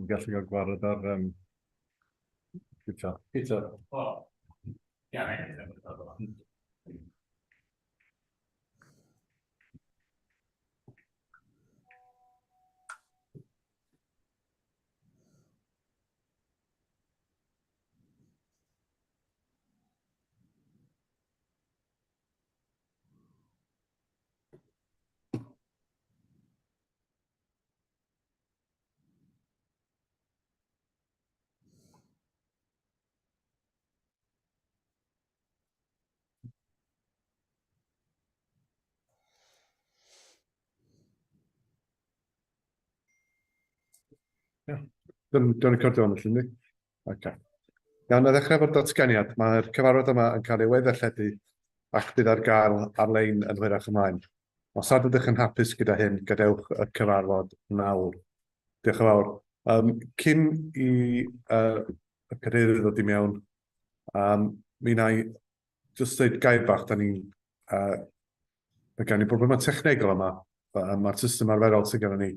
Yn gallu cael gwared ar um, Peter. Peter. Oh. Yeah. Ia. Dwi'n recordio hwn felly, yndi? Oce. Iawn, na ddechrau efo'r datganiad. Mae'r cyfarfod yma yn cael ei weddalledu ac bydd ar gael ar-lein yn hwyrach ymlaen. Os nad ydych yn hapus gyda hyn, gadewch y cyfarfod nawr. Diolch yn fawr. Um, cyn i uh, y cadeirydd ddod i mewn, um, mi wna i jyst dweud gair bach, da ni'n... Uh, mae gen i broblemau technegol yma. Mae'r system arferol sydd gennym ni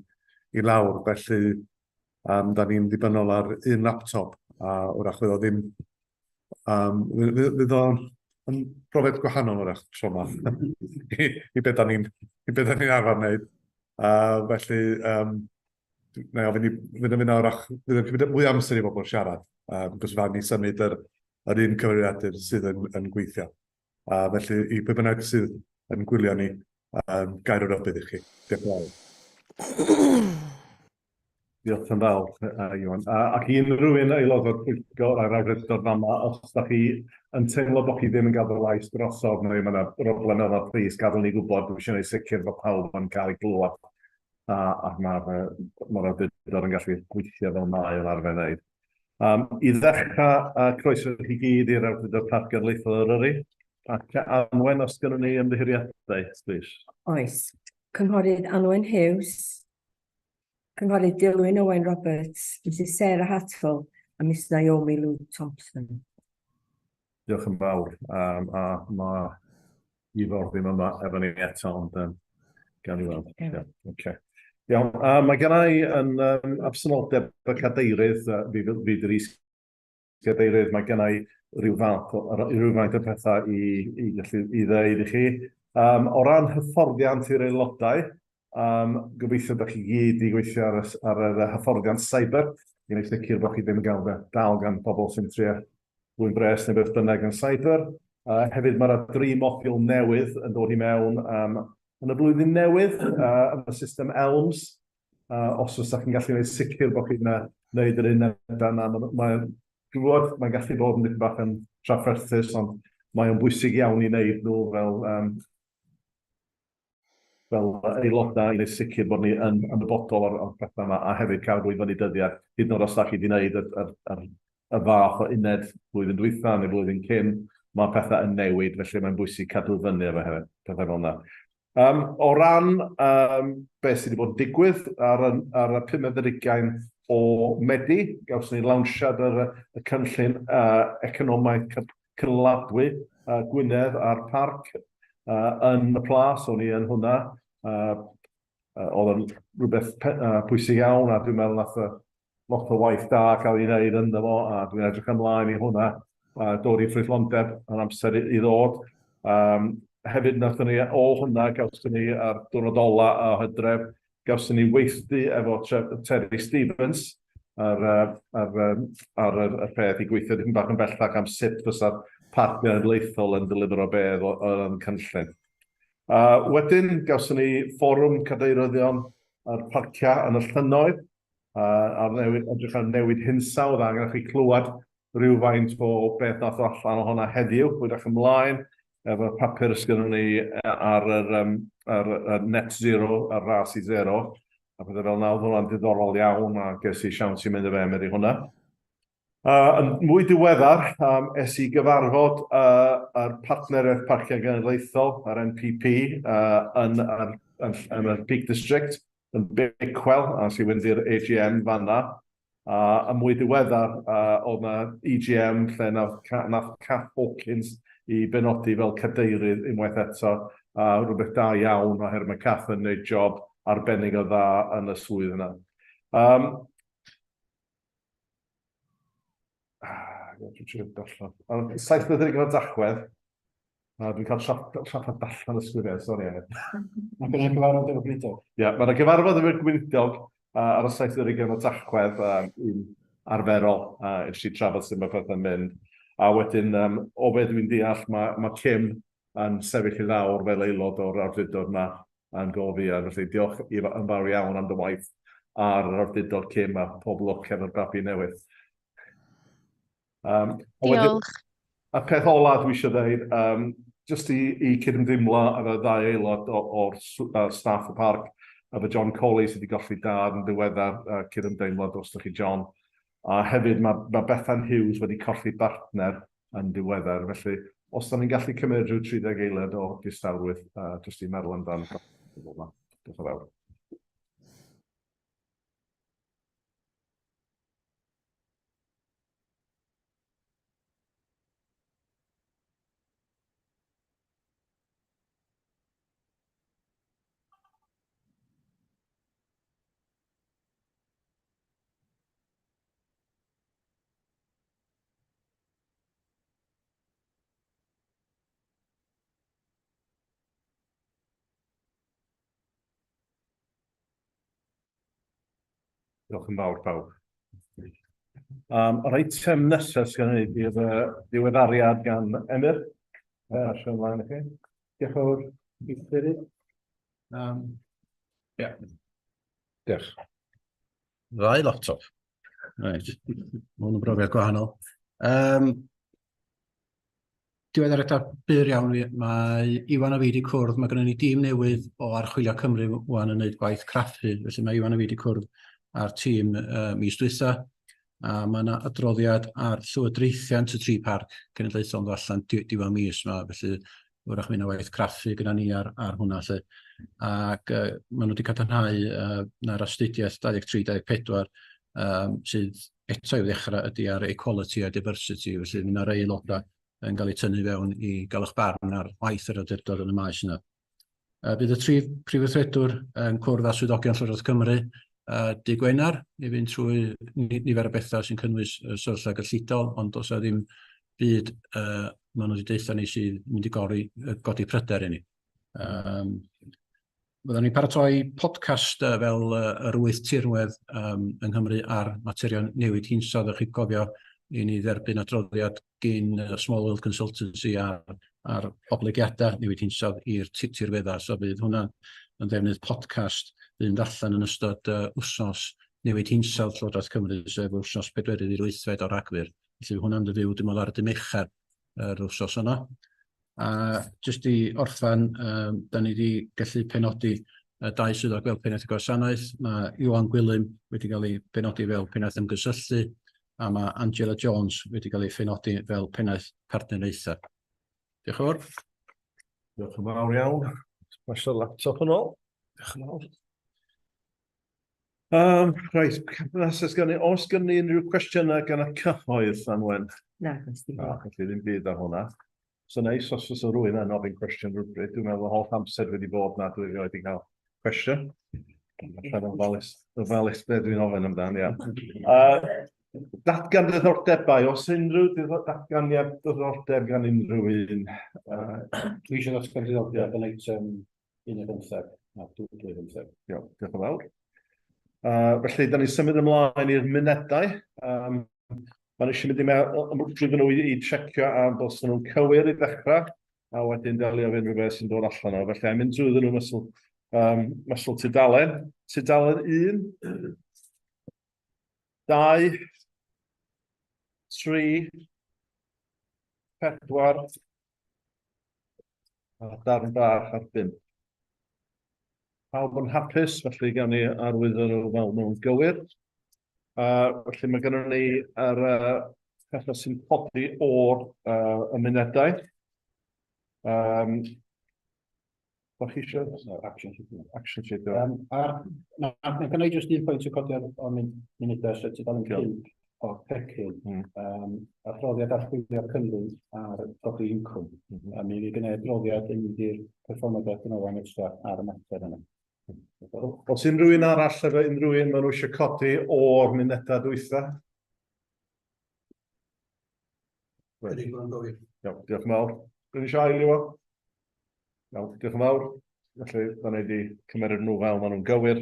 i lawr, felly um, da ni'n ddibynnol ar un laptop, a wrach fydd o ddim... Um, fydd o'n yn brofiad gwahanol wrach tro yma i, i beth da ni'n i beth da ni'n arfer wneud. Uh, felly, um, na i ofyn i fynd yn mynd wrach, fydd yn cymryd mwy o amser i bobl siarad, um, cos fan ni symud yr, yr un cyfrifiadur sydd yn, yn gweithio. A felly, i pwy bynnag sydd yn gwylio ni, um, gair o rybudd i chi. Diolch yn fawr. Diolch yn fawr, uh, Iwan. Uh, ac i unrhyw un aelod o'r pwyllgor a'r awdurdod fama, os da chi yn teimlo bod chi ddim yn gael y lais drosodd neu mae yna broblem efo, plis gadael ni gwybod, dwi eisiau gwneud sicr bod pawb yn cael ei glywed a, ac mae'r mae'r awdurdod yn gallu gweithio fel mae o'n arfer wneud. Um, I ddechrau, uh, croeso i chi gyd i'r Awdurdod Parc Genedlaethol Eryri. Ac Anwen, os gynnon ni ymddiheuriadau, plîs. Oes. Cynghorydd Anwen Hughes, Cynghorydd Dilwyn Owen Roberts, Mrs Sarah Hatfield a Miss Naomi Lou Thompson. Diolch yn fawr. Um, a mae Ifor ddim yma efo ni eto, ond um, gawn ni weld. Yeah. Okay. Iawn, uh, mae gen i yn um, absenoldeb y cadeirydd, uh, fi, fi dy'r is-gadeirydd, mae gen i rhyw fath o, rhywfaint o pethau i, i gallu i ddeud i chi. Um, o ran hyfforddiant i'r aelodau, um, gobeithio da chi gyd i gweithio ar, y, ar yr hyfforddiant cyber, i wneud sicr bod chi ddim yn gael dal gan pobl sy'n trio fwy'n bres neu beth bynnag yn cyber. Uh, hefyd mae yna dri modiwl newydd yn dod i mewn um, yn y blwyddyn newydd, uh, yn y system ELMS. Uh, os oes chi'n gallu gwneud sicr bod chi'n gwneud yr unedau yna, mae'n mae, dwi'n gwybod, mae'n gallu bod yn dipyn bach yn trafferthus, ond mae o'n bwysig iawn i wneud nhw fel, um, fel aelodau i wneud sicr bod ni yn ymwybodol o'r, or pethau yma a hefyd cael fwy fyny dyddiad, hyd yn oed os da chi wedi gwneud y, y, y, y fath o uned blwyddyn dwytha neu blwyddyn cyn, mae pethau yn newid, felly mae'n bwysig cadw fyny efo hefyd, pethau fel yna. Um, o ran um, beth sydd wedi bod yn digwydd ar, y, ar y pumed ar hugain o Medi, gawson ni lawnsiad ar y, y cynllun uh, economaidd cynaladwy uh, Gwynedd a'r parc uh, yn y plas, o'n i yn hwnna. Uh, uh, oedd yn rhywbeth uh, pwysig iawn a dwi'n meddwl nath lot o waith da cael ei wneud ynddo fo a dwi'n edrych ymlaen i hwnna uh, dod i ffrwythlondeb yn amser i, i ddod. Um, hefyd nathon ni o hwnna gawson ni ar diwrnod ola o hydref Gawson ni weithdy efo Terry Stevens ar, ar, ar, ar y peth i gweithio dipyn bach yn bellach am sut fysa'r Parc Genedlaethol yn delifero be oedd yn cynllun. Uh, wedyn, gawson ni fforwm cadeiryddion a'r parciau yn y llynnoedd, uh, ar newid, edrych ar newid hinsawdd, a angen chi clywed rhywfaint o beth nath o allan o hwnna heddiw, hwyrach ymlaen, efo'r papur sgynnon ni ar yr, um, ar, ar net zero, ar ras i zero, a pethau fel yna, oedd hwnna'n diddorol iawn, a ges i siawns i mynd y fe i hwnna. Uh, yn mwy diweddar, um, es i gyfarfod uh, ar Partneriaeth Parciau Genedlaethol, ar NPP, uh, yn, ar, yn, yn, yn Peak District, yn Bickwell, a es i fynd i'r AGM fanna. A yn mwy diweddar, oedd 'na EGM lle nath, nath Kath Hawkins i benodi fel cadeirydd unwaith eto, a rhywbeth da iawn oherwydd mae Kath yn gwneud job arbennig o dda yn y swydd yna. Dwi'n trio darllen. 70 o Dachwedd. Dwi'n cael trafferth darllen y sgwiriau, sori Enid. Mae gen i gyfarfod efo gweinidog. Ie, yeah, mae yna gyfarfod efo'r gweinidog ar y 70 o Tachwedd, un arferol, i si trafod sut mae pethau'n mynd. A wedyn, o be dwi'n deall, mae, mae Kim yn sefyll i lawr fel aelod o'r awdurdod yma yn go fuan. Felly diolch i yn fawr iawn am dy waith ar yr awdurdod Kim a pob lwc efo'r babi newydd. Diolch. A peth ola dwi eisiau dweud, jyst i, i cydymdeimlo efo ddau aelod o'r staff y parc, efo John Coley sydd wedi golli dad yn ddiweddar, cydymdeimlo drostoch chi John. A hefyd mae, mae Bethan Hughes wedi colli bartner yn ddiweddar, felly os da ni'n gallu cymryd rhyw 30 eiliad o distawrwydd, jyst i meddwl amdano. Diolch yn fawr. Diolch yn fawr pawb. Yr eitem nesaf sydd gen i fydd y diweddariad gan Emyr. Pasio ymlaen i chi. Diolch yn fawr, Cadeirydd. Ie. Diolch. Ddau laptop. Reit. Mae hwn yn brofiad gwahanol. Diweddariadau byr iawn, mae Iwan a fi wedi cwrdd, mae gennym ni dîm newydd o Archwilio Cymru wan yn gwneud gwaith craffu, felly mae Iwan a fi wedi cwrdd â'r tîm mis dwytha, a mae yna adroddiad ar llywodraethiant y tri parc cenedlaethol yn dod allan diwedd mis yma, felly wrach mi yna waith craffu gyda ni ar, ar hwnna lle. Ac maen nhw wedi cadarnhau na'r astudiaeth 23-24 sydd eto i'w ddechrau ydy ar equality a diversity, felly mi yna rai aelodau yn cael eu tynnu fewn i gael eich barn ar waith yr awdurdod yn y maes yna. Bydd y tri prif weithredwr yn cwrdd â swyddogion Llywodraeth Cymru dydd Gwener i fynd trwy nifer o bethau sy'n cynnwys y sefyllfa gyllidol, ond does 'na ddim byd maen nhw wedi deutha ni sy'n mynd i gori, godi pryder i ni. Byddwn ni'n paratoi podcast fel yr wyth tirwedd yng Nghymru ar materion newid hinsawdd. Ych chi'n cofio i ni dderbyn adroddiad gyn Small World Consultancy ar, ar oblygiadau newid hinsawdd i'r tirweddau. So bydd hwnna yn ddefnydd podcast fynd allan yn ystod wythnos newid hinsawdd Llywodraeth Cymru, sef wythnos pedwerydd i'r wythfed o Ragfyr. Felly hwnna'n fyw, dwi'n meddwl, ar y dydd Mercher yr wythnos yna. A jyst i orffen, da ni wedi gallu penodi dau swyddog fel pennaeth y gwasanaeth. Mae Iwan Gwilym wedi cael ei penodi fel pennaeth ymgysylltu, a mae Angela Jones wedi cael ei phenodi fel pennaeth partneriaethau. Diolch yn fawr. Diolch yn fawr iawn. Pasio'r laptop yn ôl. Diolch yn fawr. Reit, nesaf gen i, oes gen i unrhyw cwestiynau gan y cyhoedd, Anwen? Na, does dim. Na, felly ddim byd ar hwnna. So neis os fysa rhywun yn ofyn cwestiwn rhywbryd. Dwi'n meddwl y holl amser wedi bod na dwi erioed wedi cael cwestiwn. Allan ofalus, ofalus be dwi'n ofyn amdan, ia. Datgan diddordebau, os unrhyw datganiad diddordeb gan unrhyw un? Dwi eisiau datgan diddordeb yn eitem 1 ar 15, na, 2 15. Iawn, diolch yn fawr. Felly, da ni'n symud ymlaen i'r munedau. Mae'n eisiau mynd i mewn drwyddyn nhw i, i checio a bod nhw'n cywir i ddechrau, a wedyn delio efo unrhyw beth sy'n dod allan o. Felly, i'm mynd drwyddyn nhw mesel, mesel tudalen. Tudalen 1, 2, 3, 4, a darn bach ar 5. Pawb yn hapus, felly gawn ni arwyddo nhw fel nhw'n gywir. Felly mae gennym ni yr pethau sy'n codi o'r y munedau. Da chi eisiau? No, action sheet. Action sheet. Ar, na, na, gynna i jyst un pwynt i codi ar o munudau, sef tudalen 5 o'r pecyn. Adroddiad Archwilio Cymru ar godi incwm. A mi fydd gynna i adroddiad yn mynd i'r perfformiad a'r ganolfan extra ar y mater yna. Os unrhyw un arall efo unrhyw un maen nhw eisiau codi o'r munedau dwytha? Cynnig bod yn gywir. Iawn, diolch yn fawr. Rwy'n eisiau ail i fo? Iawn, diolch yn fawr. Felly, da ni wedi cymeryd nhw fel maen nhw'n gywir.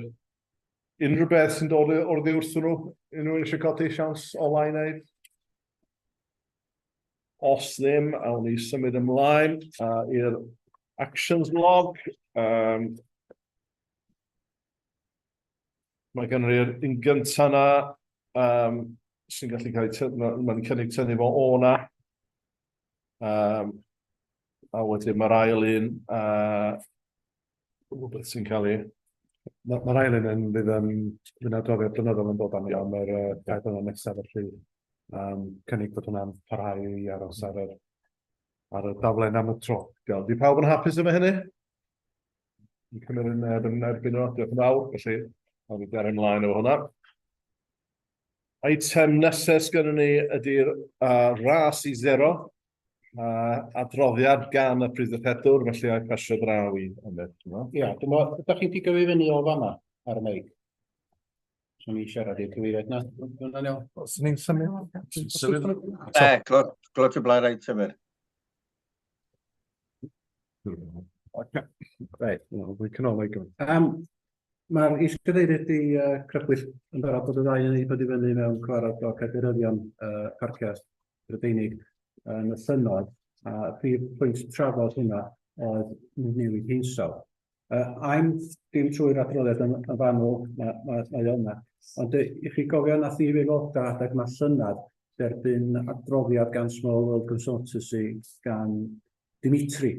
Unrhyw beth sy'n dod o'r ddi wrthyn nhw? Unrhyw un eisiau codi siawns ola i wneud? Os ddim, awn ni symud ymlaen i'r actions log. Mae gen i'r un gyntaf na, sy'n gallu cael ei mae'n cynnig tynnu fo o na. A wedyn mae'r ail un, rhywbeth sy'n cael ei... Mae'r ail un yn fydd yn fydd yn adroddiad blynyddol yn dod am am yr 2 blynedd nesaf, felly cynnig bod hwnna'n parhau i aros ar yr, ar y daflen am y tro. Iawn, di pawb yn hapus efo hynny? Yn cymryd yn erbyn erbyn o, diolch yn fawr, felly awn ni gario ymlaen efo hwnna. Eitem nesaf sgynnon ni ydy'r ras i zero, adroddiad gan y Prif Ddarlledwr, felly a'i pasio draw i Emyr. Ia, dwi'n meddwl, ydych chi'n pigo fi fyny o fanna ar y meic? Swn i'n siarad i'r cyfeiriad na, hwnna'n iawn. Os ni'n symud? Symud? E, clod y blaen reit, Emyr. Okay. Right, well, we can all agree. Mae'r is-gadeirydd di crybwyll yn barod bod y ddau yn ei bod i fyny mewn cyfarfod o cadeiryddion parciau Brydeinig yn y llynnoedd, a y prif pwynt trafod hwnna oedd newid hinsawdd. I'm dim trwy'r adroddiad yn fanwl, mae o yna, ond i chi gofio nath i aelodau adeg yma llynedd derbyn adroddiad gan Small World Consultancy gan Dimitri,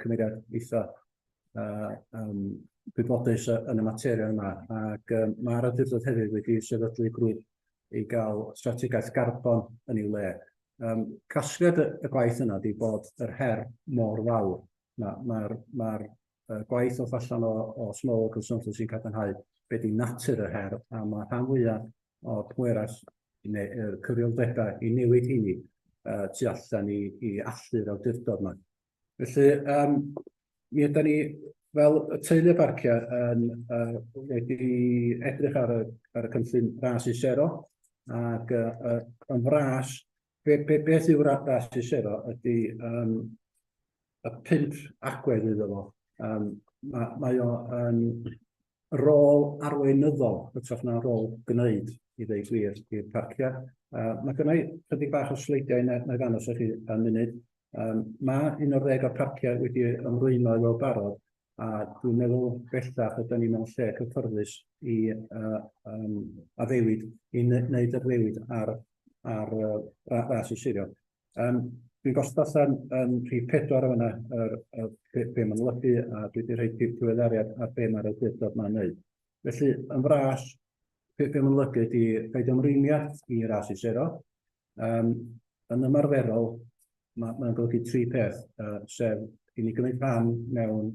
cymeriad eitha gwybodus yn y materion yma, ac mae'r awdurdod hefyd wedi sefydlu grŵp i gael strategaeth garbon yn ei le. Casgliad y gwaith yna ydy bod yr her mor fawr. Mae'r ma, ma, ma gwaith off allan o Small World Consultancy yn cadarnhau be di natur yr her, a mae rhan fwyaf o'r pwerau neu'r cyfrifoldebau i newid hynny tu allan i allu'r awdurdod yma. Felly, mi ydan ni, fel y teulu barciau, yn wedi edrych ar y cynllun ras i sero, ac yn fras, beth yw'r ras i sero ydy y 5 agwedd iddo fo. Mae o yn rôl arweinyddol, hytrach na rôl gwneud, i ddeud gwir, i'r parciau. Mae gynna i chydig bach o sleidiau na i ddangos i chi yn munud. Mae 11 o'r parciau wedi ymrwymo i weld barod, a dwi'n meddwl bellach ydyn ni mewn lle cyffyrddus i addewid, i wneud addewid ar ras i Sirio. Dwi'n gosod allan yn rhif 4 o fanna be mae'n olygu, a dwi wedi rhoi diweddariad ar be mae'r awdurdod ma'n wneud. Felly, yn fras, be mae'n olygu ydy rhoi ymrwymiad i ras i sero. Yn ymarferol, mae'n golygu 3 peth, sef i ni gymryd rhan mewn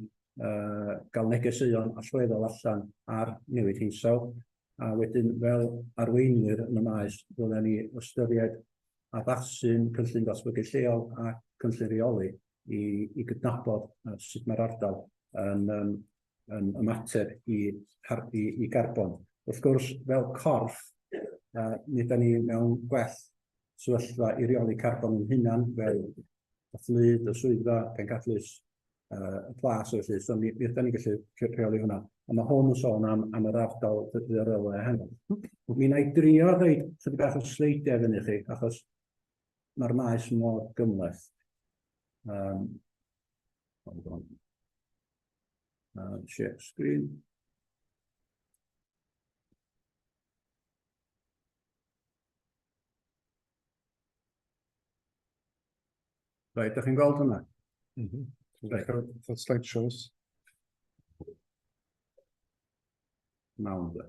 gael negeseuon allweddol allan ar newid hinsawdd, a wedyn fel arweinwyr yn y maes, ddylen ni ystyried addasu'n cynllun datblygu lleol a cynllun rheoli i gydnabod sut mae'r ardal yn ymateb i garbon. Wrth gwrs, fel corff, nid ydyn ni mewn gwell sefyllfa i reoli carbon yn hunan, fel y fflyd, y swyddfa, pencadlys, y plas, felly, so mi ydyn ni'n gallu rheoli hwnna. Ond mae hwn yn sôn am yr ardal ddaearyddol ehangach. Mi wna i drio rhoi chydig bach o sleidiau fyny chi, achos mae'r maes mor gymhleth. Hold on. Share screen. Reit, ydych chi'n gweld hwnna? Reit. The slideshows. Nawn, de.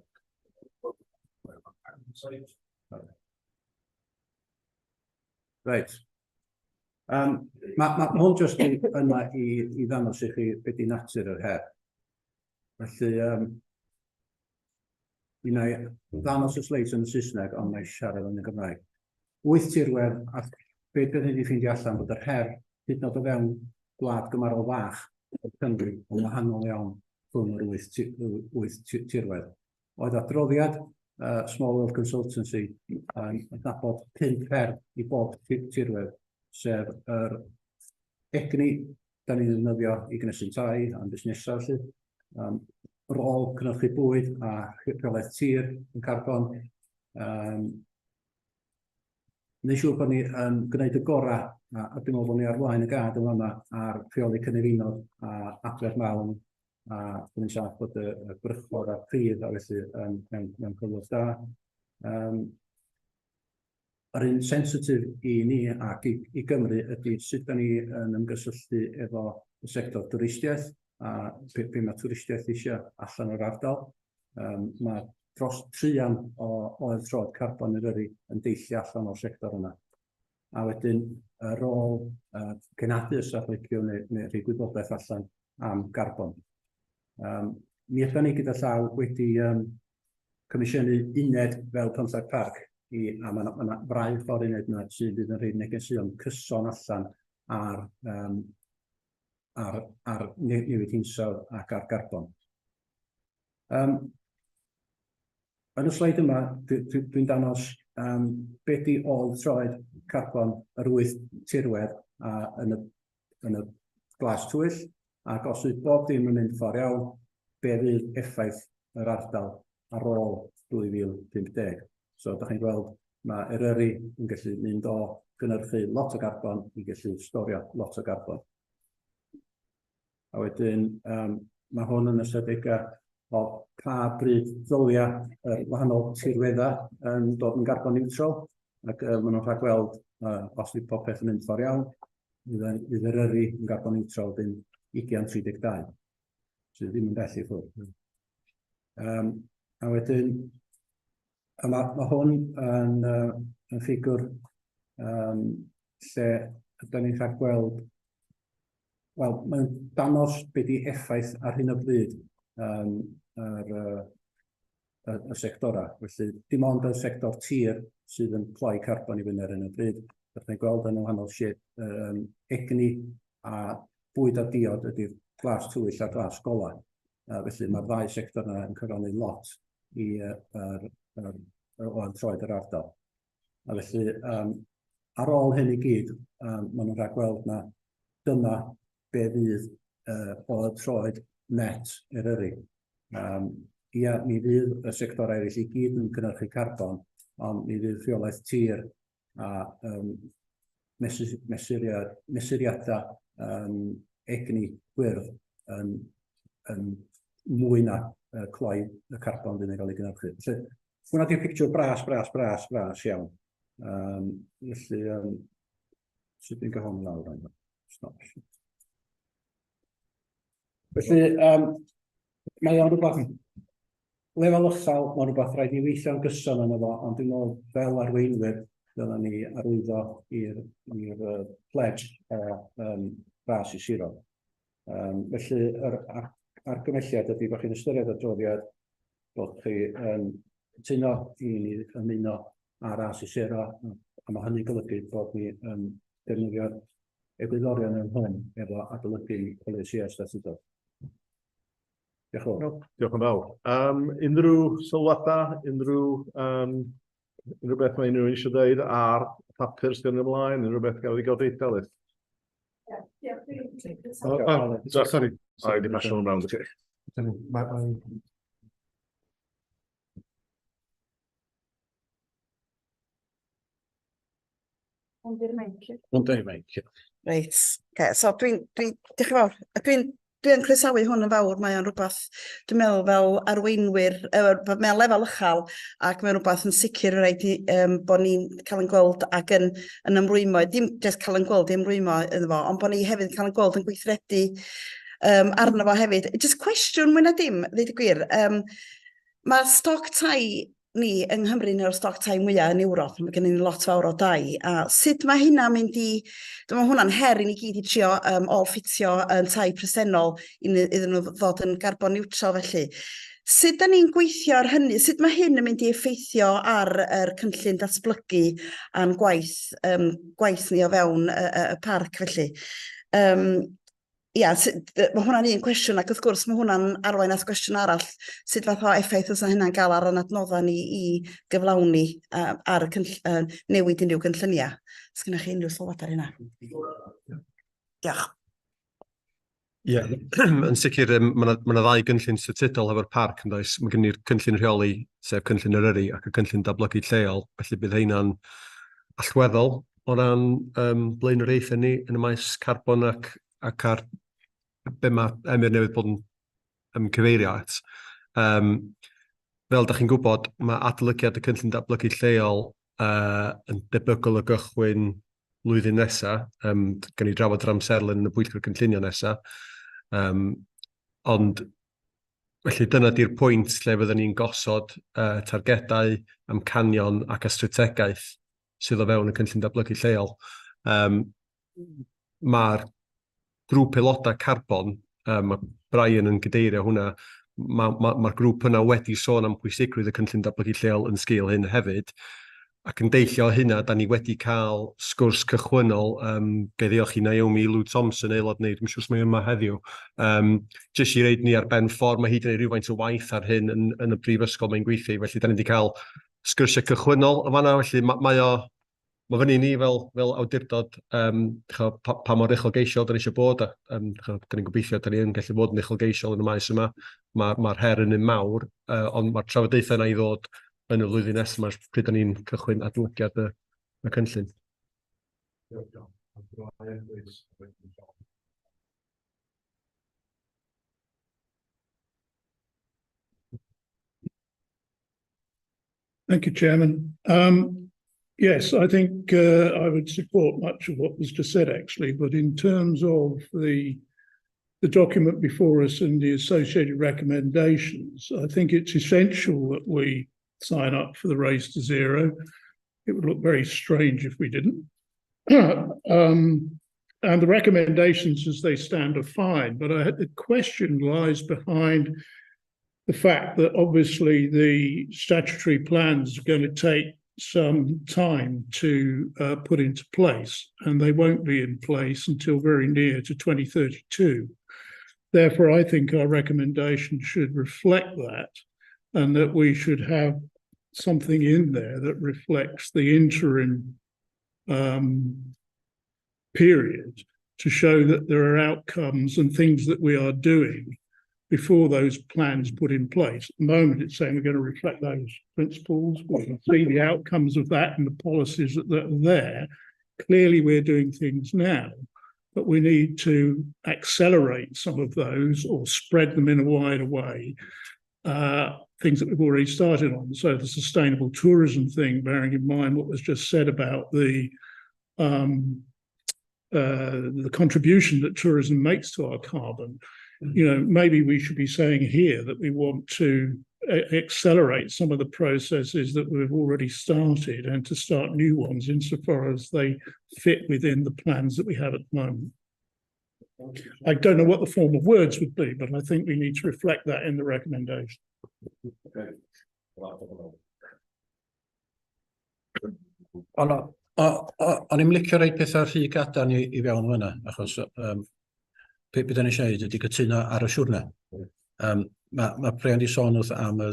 Reit. Mae ma hwn jyst yna i, i ddangos i chi beth di natur yr her. Felly, um, mi wna i ddangos y sleids yn y Saesneg, ond mae siarad yn y Gymraeg. Wyth tirwedd, a beth bydd wedi ffeindio allan bod yr her, hyd yn oed o fewn gwlad gymarol fach o Cymru, yn wahanol iawn rhwng yr wyth, wyth tirwedd. Oedd adroddiad uh, Small World Consultancy yn adnabod pump her i bob tirwedd, sef yr egni da ni'n ddefnyddio i gynhesu tai a'n busnesau felly, um, rôl cynhyrchu bwyd a rheolaeth tir yn carbon, um, Neu siŵr bod ni yn gwneud y gorau, a, a dwi'n meddwl bod ni ar flaen y gad yn fanna ar rheoli cynefinodd a adfer mawn, a bod ni'n saff bod y, y gwrychor a'r pridd a felly um, mewn, mewn cyflwr da. Um, yr un sensitif i ni ac i, i Gymru ydy sut da ni yn ymgysylltu efo y sector dwristiaeth a be, be mae twristiaeth eisiau allan o'r ardal. Um, mae dros trian o oer troed carbon Eryri yn deillio allan o'r sector yna. A wedyn y rôl uh, cenadu os ydych licio neu, neu rhoi gwybodaeth allan am garbon. Um, mi ydyn ni gyda llaw wedi um, comisiynu uned fel Pymtheg Parc i, a mae yna ma fraich o'r uned yna sydd fydd yn rhoi negeseuon cyson allan ar, um, ar, ar newid hinsawdd ac ar garbon. Um, yn y sleid yma, dwi'n dwi, dwi dangos um, beth di ôl troed carbon yr wyth tirwedd a, yn, y, yn y glas tywyll, ac os fydd bob dim yn mynd ffordd iawn, be fydd effaith yr ardal ar ôl 2050. So, da chi'n gweld, mae Eryri yn gallu mynd o gynhyrchu lot o garbon i gallu storio lot o garbon. A wedyn, um, mae hwn yn ystadegau o pa bryd ddylia yr wahanol tirweddau yn dod yn garbon neutral, ac uh, maen nhw'n rhagweld uh, os fydd popeth yn mynd ffordd iawn, fydd, fydd Eryri yn garbon neutral byn 2032, sydd ddim yn bell i ffwrdd. Um, a wedyn, a mae, mae hwn yn, uh, yn ffigwr um, lle ydyn ni'n rhagweld wel, mae'n dangos be di effaith ar hyn o bryd um, yr, uh, y, y sectorau. Felly, dim ond y sector tir sydd yn cloi carbon i fyny ar hyn o bryd. Dych chi'n gweld yn wahanol siep, um, egni a bwyd a diod ydy'r glas tywyll a glas golau. Uh, felly mae'r ddau sector yna yn cyfrannu lot i uh, yr, yr, yr, o'r troed yr ardal. A felly, um, ar ôl hyn i gyd, um, maen nhw'n rhagweld na dyma be fydd uh, ôl troed net Eryri. Um, ia, mi fydd y sectorau eraill i gyd yn cynhyrchu carbon, ond mi fydd rheolaeth tir a um, mesur, mesuriad, mesuriadau um, egni gwyrdd yn, yn mwy na uh, cloi y carbon fydd yn cael ei gynhyrchu. Felly, hwnna di'r pictiwr bras, bras, bras, bras iawn. Um, felly, um, sut dwi'n cael hwn lawr? Stop. Felly, um, mae o'n rhywbeth lefel uchel, mae'n rhywbeth rhaid ni weithio'n gyson yno fo, ond dwi'n meddwl fel arweinwyr, dylen ni arwyddo i'r i'r uh, pledge o um, ras i siro. Um, felly, yr ar, argymhelliad ydy bod chi'n ystyried adroddiad, bod chi yn cytuno i ni ymuno â ras i sero, a mae hynny'n golygu bod ni yn defnyddio'r egwyddorion yn hwn efo adolygu polisïau statudol. Diolch yn fawr. Diolch yn fawr. Um, unrhyw sylwadau, unrhyw, um, unrhyw beth mae unrhyw eisiau dweud ar papur sydd yn ymlaen, unrhyw beth gael ei godi, Delyth? Oh, oh, sorry. Sorry, di pasio hwn round, okay. Mae... Hwn di'r meic. Hwn di'r meic. Reit, okay, so dwi'n, dwi, diolch yn fawr. Dwi'n dwi croesawu hwn yn fawr, mae o'n rhywbeth, dwi'n meddwl fel arweinwyr, uh, mae'n lefel uchel ac mae'n rhywbeth yn sicr rhaid i, um, bod ni'n cael yn gweld ac yn, yn ymrwymo, dim jyst cael yn gweld i ymrwymo iddo fo, ond bod ni hefyd yn cael yn gweld yn gweithredu um, arno fo hefyd. Jyst cwestiwn mwy na dim, ddeud y gwir. Um, mae stoc tai ni yng Nghymru yn o'r stoc tai mwyaf yn Ewrop, mae gennym ni lot fawr o dai, a sut mae hynna'n mynd i, dwi'n meddwl hwnna'n her i ni gyd i trio ôl-ffitio yn tai presennol iddyn nhw ddod yn garbon neutral felly. Sut da ni'n gweithio ar hynny? Sut mae hyn yn mynd i effeithio ar yr cynllun datblygu a'n gwaith, gwaith ni o fewn y parc felly? Ia, mae hwnna'n un cwestiwn, ac wrth gwrs mae hwnna'n arwain at gwestiwn arall, sut fath o effaith fysa hynna'n gael ar ein adnoddau ni i gyflawni ar y newid unrhyw gynlluniau? Os gennych chi unrhyw sylwadau ar hynna? Diolch. Ie, yn sicr, mae yna ddau gynllun statudol efo'r parc, yn does? Mae gen i'r cynllun rheoli, sef cynllun Eryri, ac y cynllun datblygu lleol, felly bydd heina'n allweddol o ran blaenoriaethau ni yn y maes carbon ac ar be mae Emyr newydd bod yn cyfeirio at. Fel da chi'n gwybod, mae adolygiad y cynllun datblygu lleol yn debygol o gychwyn blwyddyn nesaf. Gan i drafod yr amserlen yn y pwyllgor cynllunio nesaf. Ond felly dyna di'r pwynt lle fyddwn ni'n gosod targedau, amcanion ac y strategaeth sydd o fewn y cynllun datblygu lleol. Mae'r grŵp aelodau carbon, mae Brian yn cadeirio hwnna, mae'r grŵp yna wedi sôn am pwysigrwydd y cynllun datblygu lleol yn sgil hyn hefyd, ac yn deillio o hynna, da ni wedi cael sgwrs cychwynnol, gai ddiolch i Naomi Lou Thompson, aelod neu, dwi'n siŵr os mae yma heddiw, jyst i reid ni ar ben ffordd, mae hi wedi gwneud rhywfaint o waith ar hyn yn y brifysgol mae'n gweithio i, felly da ni wedi cael sgyrsiau cychwynnol yn fanna, felly mae o, mae fyny i ni fel awdurdod, pa mor uchelgeisiol da ni eisiau bod, a da ni'n gobeithio da ni yn gallu bod yn uchelgeisiol yn y maes yma. Mae'r her yn un mawr, ond mae'r trafodaethau yna i ddod yn y flwyddyn nesaf yma, pryd da ni'n cychwyn adolygiad y cynllun. Thank you, Chairman. Yes, I think I would support much of what was just said, actually, but in terms of the document before us and the associated recommendations, I think it's essential that we sign up for the race to zero. It would look very strange if we didn't. And the recommendations as they stand are fine, but the question lies behind the fact that obviously the statutory plans are going to take some time to put into place, and they won't be in place until very near to 2032. Therefore, I think our recommendation should reflect that, and that we should have something in there that reflects the interim period to show that there are outcomes and things that we are doing before those plans put in place. At the moment, it's saying we're going to reflect those principles. We can see the outcomes of that and the policies that are there. Clearly, we're doing things now, but we need to accelerate some of those or spread them in a wider way, things that we've already started on. So the sustainable tourism thing, bearing in mind what was just said about the contribution that tourism makes to our carbon, you know, maybe we should be saying here that we want to accelerate some of the processes that we've already started and to start new ones insofar as they fit within the plans that we have at the moment. I don't know what the form of words would be, but I think we need to reflect that in the recommendation. O'n i'n licio rhoi pethau rhy gadarn i fewn fyna, achos be da ni eisiau neud ydy cytuno ar y siwrne. Mae Brian di sôn wrth am y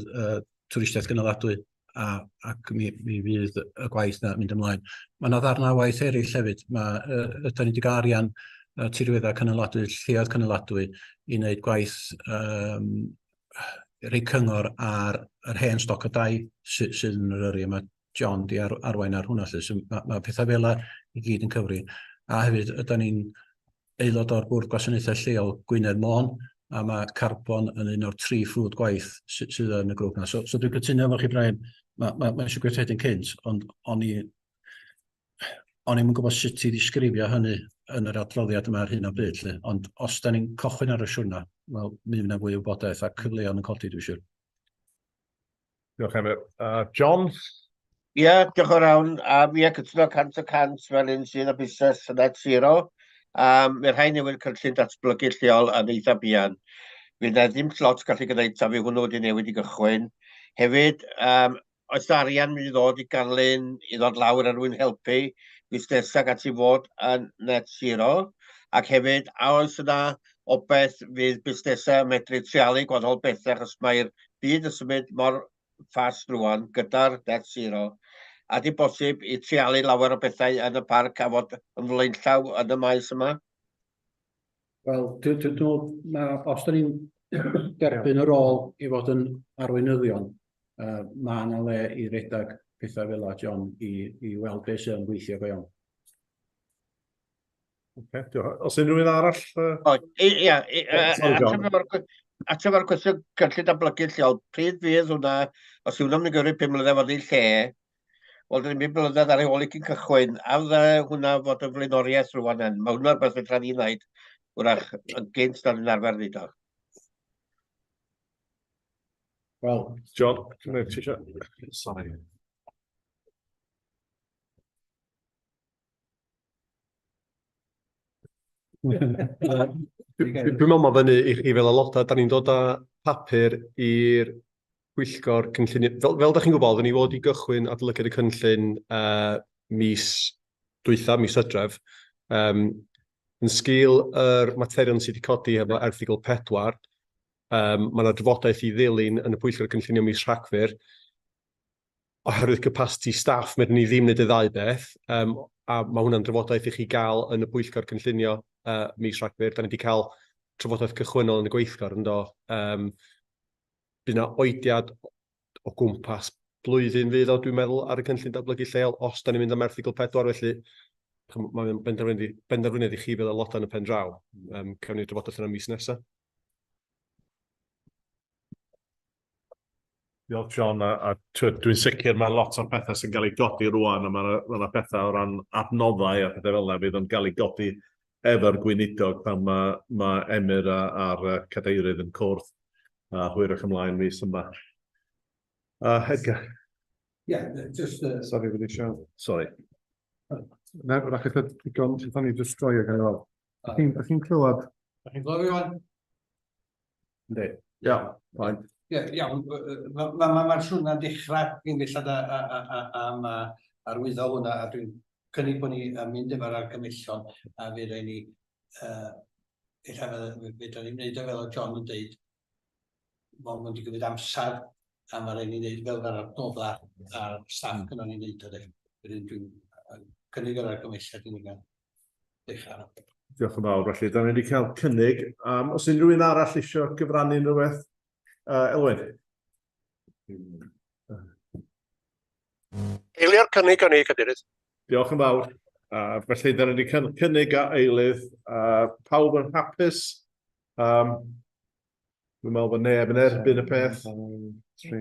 twristiaeth gynaladwy ac mi fydd y gwaith na mynd ymlaen. Mae yna ddarnau waith eraill hefyd. Ydan ni wedi cael arian tirweddau cynaladwy, lleoedd cynaladwy i wneud gwaith rhoi cyngor ar yr hen stoc o dai sydd yn Eryri. Mae John di arwain ar hwnna. So mae pethau fel yna i gyd yn cyfri. A hefyd, ydan ni'n aelod o'r Bwrdd Gwasanaethau Lleol Gwynedd Môn, a mae carbon yn un o'r tri ffrwd gwaith sydd yn y grŵp yna. So dwi'n cytuno efo chi, Brian, mae eisiau gweithredu'n cynt, ond o'n i'm yn gwybod sut i ddisgrifio hynny yn yr adroddiad yma ar hyn o bryd, lly. Ond os da ni'n cychwyn ar y siwrna, wel, mi fydd yna fwy o wybodaeth a cyfleon yn codi, dwi'n siŵr. Diolch Emyr. John? Ie, yeah, diolch yn fawr. A fi a cytuno 100% fel un sydd â busnes yn net zero. Mae rhaid newid cynllun datblygu lleol yn eitha buan. Fydd na ddim lot gallu gwneud tan fi hwnnw wedi newid i gychwyn. Hefyd, oes na arian mynd i ddod i ganlyn, i ddod lawr er mwyn helpu busnesau ac ati fod yn net zero? Ac hefyd, a oes yna obaith fydd busnesau yn medru treialu gwahanol bethau, achos mae'r byd yn symud mor fast rwan gyda'r net zero, a di bosib i treialu lawer o bethau yn y parc a fod yn flaenllaw yn y maes yma? Wel, dwi'n meddwl, os da ni'n derbyn y rôl i fod yn arweinyddion, mae yna le i redag pethau fel la, John, i weld beth sydd yn gweithio go iawn. Okay, diolch. Os unrhyw un arall? O, ia, ateb ar cwestiwn cynllun datblygu lleol, pryd fydd hwnna, os yw hwnna'n mynd i gyrru 5 mlynedd fod ei lle, wel, dyn ni'n 5 mlynedd ar ei ôl i cyn cychwyn, a fydde hwnna fod yn flaenoriaeth rwan yn, mae hwnna'n beth fedra ni wneud, wrach, yn gynt na ni'n arfer wneud o. Wel, John, ti eisiau? Sorry. Dwi'n meddwl mae fyny i chi fel aelodau, da ni'n dod â papur i'r pwyllgor cynllunio. Fel da chi'n gwybod, oedden ni fod i gychwyn adolygiad y cynllun mis dwytha, mis Hydref. Yn sgil yr materion sydd wedi codi efo erthygl 4, mae yna drafodaeth i ddilyn yn y pwyllgor cynllunio mis Rhagfyr. Oherwydd capacity staff, medrwn ni ddim wneud y ddau beth, a mae hwnna'n drafodaeth i chi gael yn y pwyllgor cynllunio mis Rhagfyr. Da ni wedi cael trafodaeth cychwynnol yn y gweithgor, ynddo. Bydd yna oediad o gwmpas blwyddyn fydd o, dwi'n meddwl, ar y cynllun datblygu lleol, os da ni'n mynd am erthygl 4, felly mae'n benderfyniad i chi fel aelodau yn y pen draw. Cawn ni'r drafodaeth yna mis nesaf. Diolch John, a dwi'n sicr mae lot o'r pethau sy'n cael ei godi rwan, a mae yna pethau o ran adnoddau a pethau fel yna fydd yn cael ei godi efo'r gweinidog pan mae Emyr a'r cadeirydd yn cwrdd a hwyrach ymlaen mis yma. Edgar? Yeah, just... Sorry, wedi siarad. Sorry. Na, wrach eitha digon, eitha ni just droi ag yn. Ydych chi'n clywed? Ydych chi'n clywed rwan? Yndi. Iawn, fine. Ie, iawn. Mae'r siwrna'n dechrau gyn bellad am arwyddo hwnna, a dwi'n cynnig bod ni yn mynd efo'r argymhellion, a fydd rhaid ni, ella fedra ni'n gwneud o fel o John yn deud, mae'n mynd i gymryd amser, a mae rhaid ni wneud fel yr adnoddau a'r staff gynnon ni'n wneud o de. Wedyn dwi'n cynnig yr argymhelliad i ni gael dechrau. Diolch yn fawr. Felly, da ni wedi cael cynnig. Os unrhyw un arall eisiau gyfrannu unrhyw beth? Elwyn? Eilio'r cynnig o'n i, Cadeirydd. Diolch yn fawr. Felly, da ni wedi cael cynnig a eilydd. Pawb yn hapus. Dwi'n meddwl bod neb yn erbyn y peth. 3,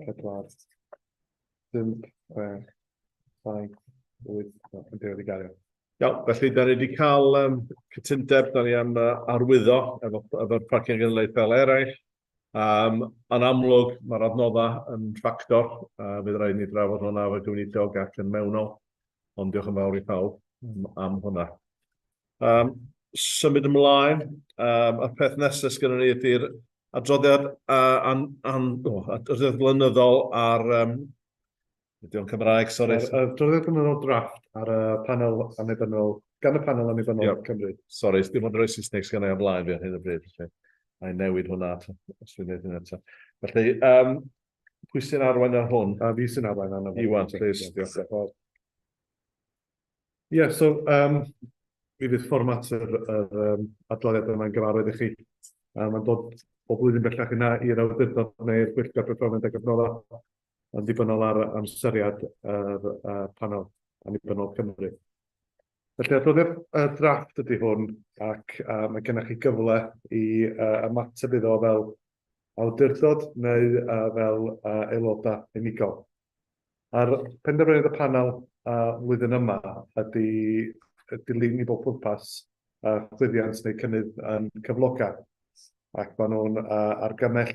4, 5, 6, 7, 8, 9, wedi gario. Iawn, felly da ni wedi cael cytundeb, da ni am arwyddo efo'r parciau genedlaethol eraill. Yn amlwg, mae'r adnoddau yn ffactor, fydd rhaid ni drafod hwnna efo gweinidog ac yn mewnol, ond diolch yn fawr i pawb am hwnna. Symud ymlaen, y peth nesaf sgynnon ni ydy'r adroddiad adroddiad blynyddol ar ydy o'n Cymraeg, sori. Adroddiad blynyddol drafft ar y panel annibynnol, gan y panel annibynnol Cymru. Sori, dim ond rhoi Saesneg sgynna i o blaen fi ar hyn o bryd, felly na i newid hwnna os dwi'n gwneud hynny eto. Felly, pwy sy'n arwain ar hwn? A fi sy'n arwain arno fo. Iwan, please, diolch. Ie, so mi fydd fformat yr adroddiad yma'n gyfarwydd i chi. Mae'n dod o blwyddyn bellach yna i'r awdurdod neu'r pwyllgor perfformiad ac adnoddau, yn ddibynnol ar amseriad yr panel annibynnol Cymru. Felly adroddiad drafft ydy hwn, ac mae gennych chi gyfle i ymateb iddo fel awdurdod neu fel aelodau unigol. A'r penderfyniad y panel flwyddyn yma ydy dilyn i bob pwrpas chwyddiant neu cynnydd yn cyflogau, ac maen nhw'n argymell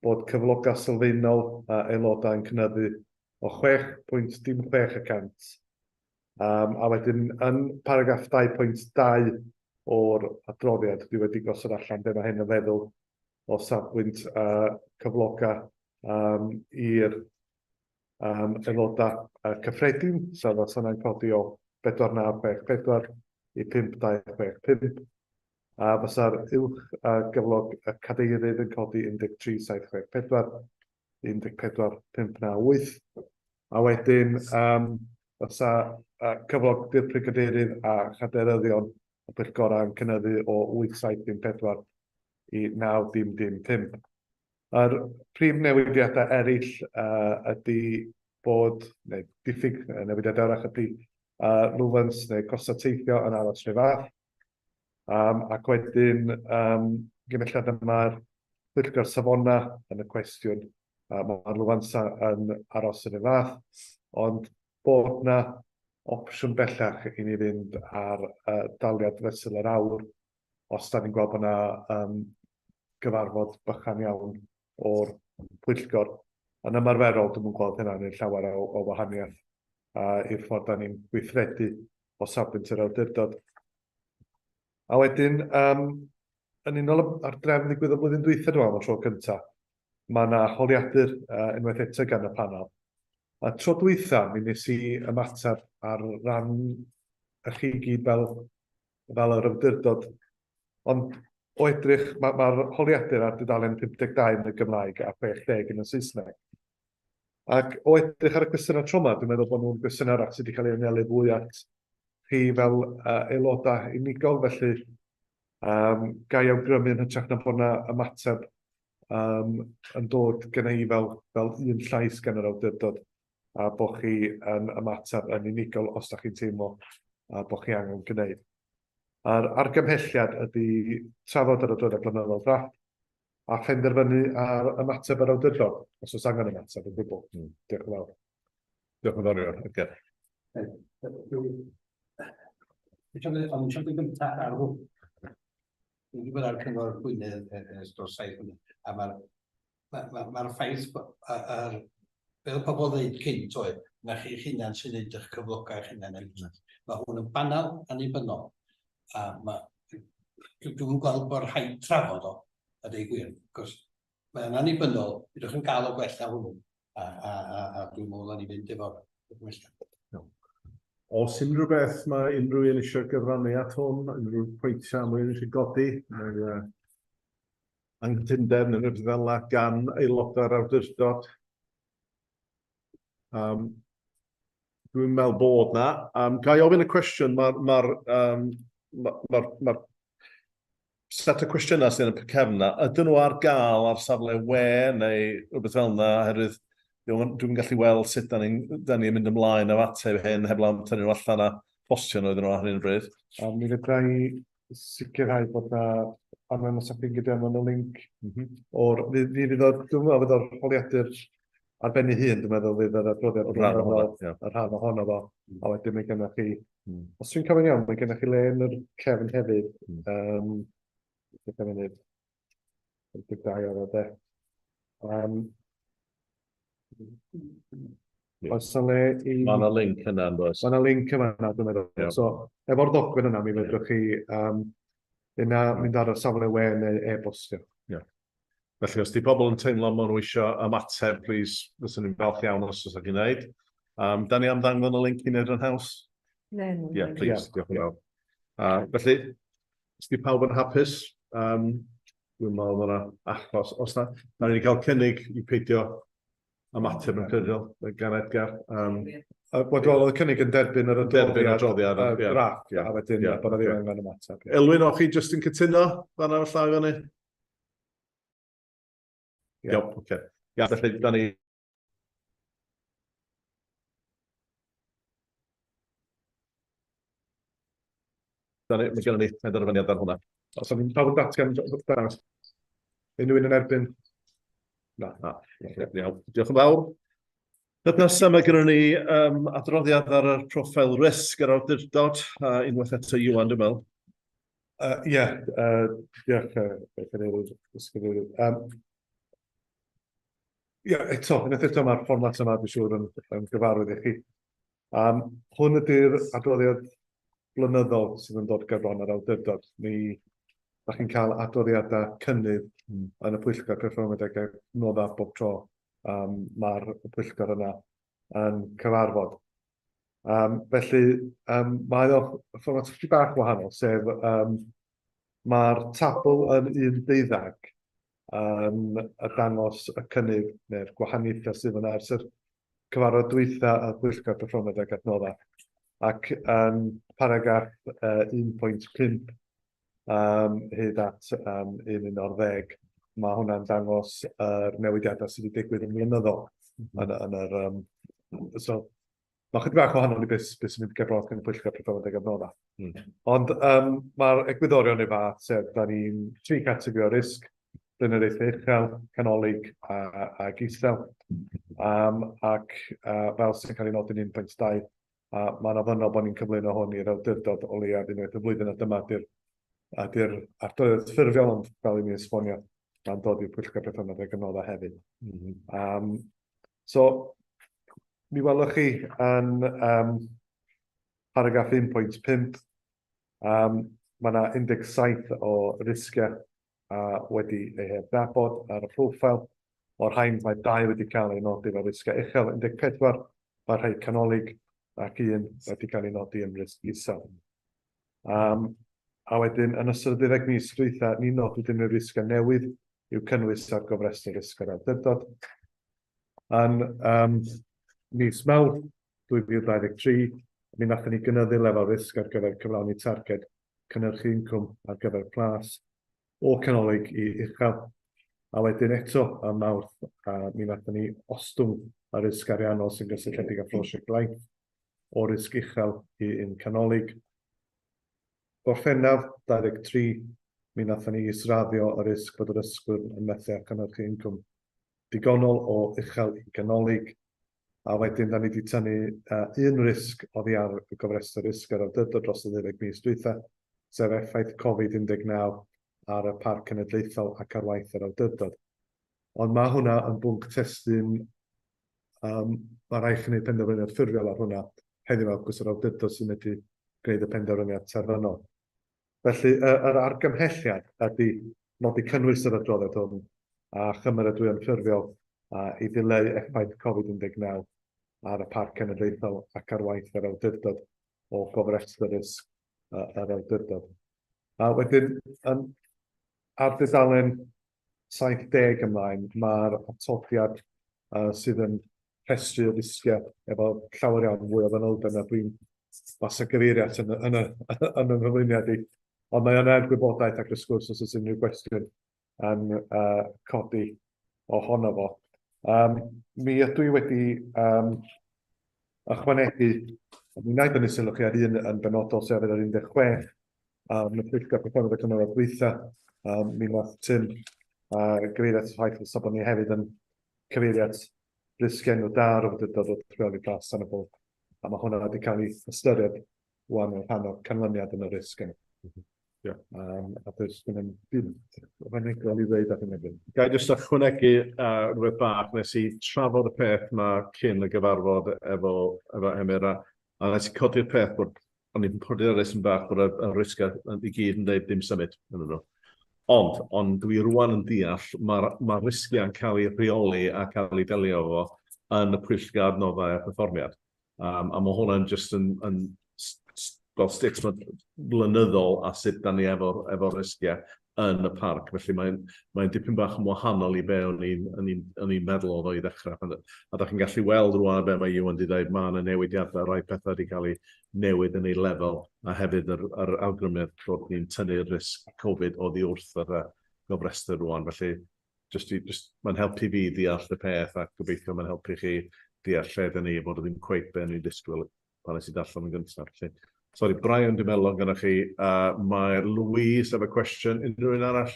bod cyflogau sylfaenol aelodau yn cynyddu o 6.06 y cant. A wedyn yn paragraff 2.2 o'r adroddiad, dwi wedi gosod allan be mae hyn yn feddwl o safbwynt cyflogau i'r aelodau cyffredin, so fysa hwnna'n codi o 4964 i 5265, a fysa'r uwch gyflog y cadeirydd yn codi 13764 i 14598, a wedyn fysa cyflog dirprwy cadeirydd a chadeiryddion y pwyllgorau yn cynyddu o 8714 i 9005. Yr prif newidiadau eraill ydy bod, neu diffyg newidiadau arall ydy lwfans neu costau teithio yn aros rhyw fath. Ac wedyn, gymhelliad yma'r pwyllgor safonau yn y cwestiwn, mae'r lwfansau yn aros yn y fath, ond bod na opsiwn bellach i ni fynd ar daliad fesul yr awr os da ni'n gweld bod yna gyfarfod bychan iawn o'r pwyllgor. Yn ymarferol, dwi'm yn gweld hynna'n gwneud llawer o wahaniaeth i'r ffordd da ni'n gweithredu o safbwynt yr awdurdod. A wedyn, yn unol â'r drefn ddigwyddodd blwyddyn dwytha, dwi'n meddwl, am y tro cyntaf, mae yna holiadur unwaith eto gan y panel. A tro dwytha, mi wnes i ymateb ar ran y chi gyd fel, fel yr awdurdod. Ond o edrych, mae'r ma holiadur ar dudalen 52 yn y Gymraeg a 60 yn y Saesneg. Ac o edrych ar y cwestiynau tro 'ma, dwi'n meddwl bod nhw'n gwestiynau arall sydd wedi cael ei anelu fwy at chi fel aelodau unigol, felly ga i awgrymu yn hytrach na bod yna ymateb yn dod genna i fel, fel un llais gan yr awdurdod, a bod chi yn ymateb yn unigol os da chi'n teimlo bod chi angen gwneud. A'r argymhelliad ydy trafod yr adroddiad blynyddol drafft a phenderfynu ar ymateb yr awdurdod, os oes angen ymateb o gwbl. Diolch yn fawr. Diolch yn fawr, Iwan. Edgar. O'n i'n siarad yn gyntaf ar hwn. Dwi wedi bod ar Cyngor Gwynedd ers dros 7 mlynedd, a mae'r ma, ma, ma ffaith, ar, fel pobl ddeud cynt oedd, na chi'ch hunan sy'n neud eich cyflogau eich hunan. Mae hwn yn banal annibynnol, a ma, dwi'n gweld bod rhaid trafod o, a dweud gwir, cos mae'n annibynnol, byddwch yn gael o gwella hwnnw, a, a, a, a dwi'n meddwl ni fynd efo'r gwella. Os unrhyw beth mae unrhyw un eisiau gyfrannu at hwn, unrhyw pwyntiau mae unrhyw eisiau godi, neu anghytundeb neu rhywbeth fel yna gan aelodau'r awdurdod. Dwi'n meddwl bod na. Ga i ofyn y cwestiwn, mae'r ma, um, ma, ma, ma set o cwestiynau sydd yn y cefn na, ydyn nhw ar gael ar safle we neu rhywbeth fel yna, oherwydd dwi'n gallu weld sut da ni'n ni mynd ymlaen am ateb hyn, heblaw am tynnu nhw allan a postio nhw iddyn nhw ar hyn o bryd. Mi fedra i sicrhau bod na angen os ydych chi'n gyda mewn y link o'r, fi fydd o'r, dwi'n meddwl fydd o'r holiadur ar ben ei hun, dwi'n meddwl fydd yr adroddiad Rhan ohono, ie. Y rhan ohono fo, a wedyn mae gennych chi, os dwi'n cofio'n iawn, mae gennych chi le yn yr cefn hefyd, beth am munud, 52 oedd o de. Oes yna le i... Mae yna link yna, yn does? Mae yna link yma, dwi'n meddwl. So, efo'r ddogfen yna, mi fedrwch chi yna mynd ar y safle we neu e-bostio. Ie. Felly, os di pobl yn teimlo maen nhw eisiau ymateb, please, fyswn i'n falch iawn os oes chi'n gwneud. Da ni am ddanfon y link i wneud yn haws? Ne. Ie, please, diolch yn fawr. Felly, os di pawb yn hapus, dwi'n meddwl mae yna achos, os na, da ni wedi cael cynnig i peidio ymateb yn ffurfiol gan Edgar. Wel, dwi'n meddwl oedd y cynnig yn derbyn yr Derbyn adroddiad, drafft, a wedyn bod na ddim angen ymateb. Elwyn, o'ch chi jyst yn cytuno fan'na efo llaw i fyny? Ie. Iawn, oce. Ia, felly, da ni... Da ni, mae gennym ni penderfyniad ar hwnna. Os o'n i'n pawb yn datgan, dangos. Unrhyw un yn erbyn? Na. Na. Iawn, diolch yn fawr. Peth nesaf, mae gennym ni adroddiad ar y proffil risg yr awdurdod, a unwaith eto Iwan, dwi'n meddwl. Ie, diolch, Cadeirydd. Ia, eto, unwaith eto mae'r fformat yma, dwi'n siŵr, yn gyfarwydd i chi. Hwn ydy'r adroddiad blynyddol sydd yn dod gerbron yr awdurdod. Mi da chi'n cael adroddiadau cynnydd yn y pwyllgor perfformiad ac adnoddau bob tro mae'r pwyllgor yna yn cyfarfod. Felly, mae o fformat chydig bach wahanol, sef mae'r tabl yn 11 yn y dangos y cynnydd neu'r gwahaniaethau sydd yna ers yr cyfarfod dwytha y pwyllgor perfformiad ac adnoddau. Ac yn paragraff 1.5 hyd at 1.11, mae hwnna'n dangos yr newidiadau sydd wedi digwydd yn flynyddol. Yn yr, so, mae chydig bach wahanol i beth sy'n mynd gerbron gan y pwyllgor perfformiad ac adnoddau. Ond mae'r egwyddorion y fath, sef da ni'n tri categori o risg, blaenoriaethau uchel, canolig ac isel. Ac fel sy'n cael ei nodi'n 1.2, a mae'n ofynnol bod ni'n cyflwyno hwn i'r awdurdod o leiaf unwaith y flwyddyn, a dyma ydy'r adroddiad ffurfiol, ond fel i mi esbonio, mae'n dod i'r pwyllgor perfformiad ac adnoddau hefyd. So, mi welwch chi yn paragraff 1.5, mae yna 17 o risgiau wedi eu hadnabod ar y profil. O'r rhain mae dau wedi cael eu nodi fel risgiau uchel, 14 mae rhai canolig ac un wedi cael ei nodi yn risg isel. A wedyn, yn ystod y 12 mis dwytha, ni nodwyd unrhyw risgiau newydd i'w cynnwys ar gofrestr risg yr awdurdod. Yn mis Mawrth 2023, mi wnaethon ni gynyddu lefel risg ar gyfer cyflawni targed cynhyrchu incwm ar gyfer Plas o canolig i uchel. A wedyn eto ym Mawrth, mi wnaethon ni ostwng y risg ariannol sy'n gysylltiedig â phrosiect LIFE o risg uchel i un canolig. Gorffennaf 23, mi wnaethon ni israddio y risg bod yr ysgwrn yn methu â chynhyrchu incwm digonol o uchel i ganolig. A wedyn, da ni wedi tynnu un risg oddi ar y gofrestr risg yr awdurdod dros y 12 mis dwytha, sef effaith Covid-19 ar y Parc Cenedlaethol ac ar waith yr awdurdod. Ond mae hwnna yn bwnc testun, mae rhaid chi wneud penderfyniad ffurfiol ar hwnna heddiw, achos yr awdurdod sy'n medru gwneud y penderfyniad terfynol. Felly, yr argymhelliad ydy nodi cynnwys yr adroddiad hwn a chymeradwyo'n ffurfiol i ddileu effaith Covid-19 ar y Parc Cenedlaethol ac ar waith yr awdurdod o gofrestr risg yr awdurdod. A wedyn, ar dudalen 70 ymlaen, mae'r atodiad sydd yn rhestru y risgiau efo llawer iawn fwy o fanylder na dwi'n fasa gyfeirio at yn y nghyflwyniad i. Ond mae yna gwybodaeth ac wrth gwrs os oes unrhyw gwestiwn yn codi ohono fo. Mi ydw i wedi ychwanegu, mi wna i dynnu sylw chi ar un yn benodol, sef yr 16, y pwyllgor perfformiad y cyngor dwytha, mi wnaeth Tim gyfeirio at y ffaith fysa bod ni hefyd yn cyfeirio at risg enw da ar awdurdod wrth reoli Plas Tan y Bwlch, a mae hwnna wedi cael ei ystyried wan yn rhan o'r canlyniad yn y risg yna. Yeah. A does gen i'm byd ychwanegol i ddeud ar hyn o bryd. Ga i jyst ychwanegu rhywbeth bach? Nes i trafod y peth yma cyn y gyfarfod efo Emyr, a nes i codi'r peth bod o'n i'n pryderus yn bach bod y risgau i gyd yn dweud dim symud yn nhw. Ond dwi rwan yn deall, mae'r ma risgiau'n cael eu rheoli a cael eu delio efo yn y pwyllgor adnoddau a perfformiad. A mae hwnna'n just yn fel statement blynyddol a sut da ni efo'r efo risgiau yn y parc. Felly mae'n dipyn bach yn wahanol i be o'n i'n meddwl oedd o i ddechrau. A da chi'n gallu weld rwan be mae Iwan wedi dweud, mae yna newidiadau, rai pethau wedi cael eu newid yn ei lefel, a hefyd yr awgrymiad bod ni'n tynnu'r risg Covid oddi wrth yr gofrestr rwan. Felly, just mae'n helpu fi ddeall y peth a gobeithio mae'n helpu chi deall lle dyn ni, bod o ddim cweit be o'n i'n disgwyl pan nes i darllen yn gyntaf. Felly, sorry, Brian, dwi'n meddwl gyda chi. Mae Louise efo cwestiwn. Unrhyw un arall?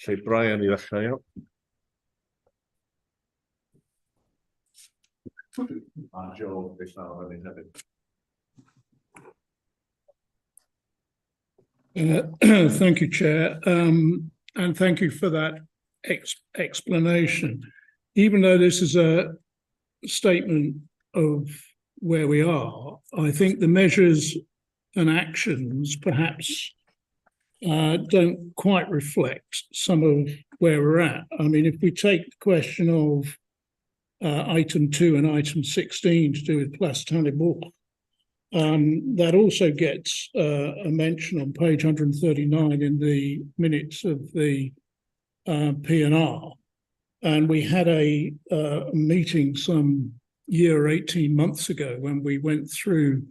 Felly, Brian i ddechrau, iawn. A Joe, wedi llaw fyny hefyd. Thank you, Chair, and thank you for that. explanation. Even though this is a statement of where we are, I think the measures and actions perhaps don't quite reflect some of where we're at. I mean, if we take the question of item 2 and item 16 to do with Plas Tan-y-Bwlch, that also gets a mention on page 139 in the minutes of the P&R. And we had a meeting some year or 18 months ago when we went through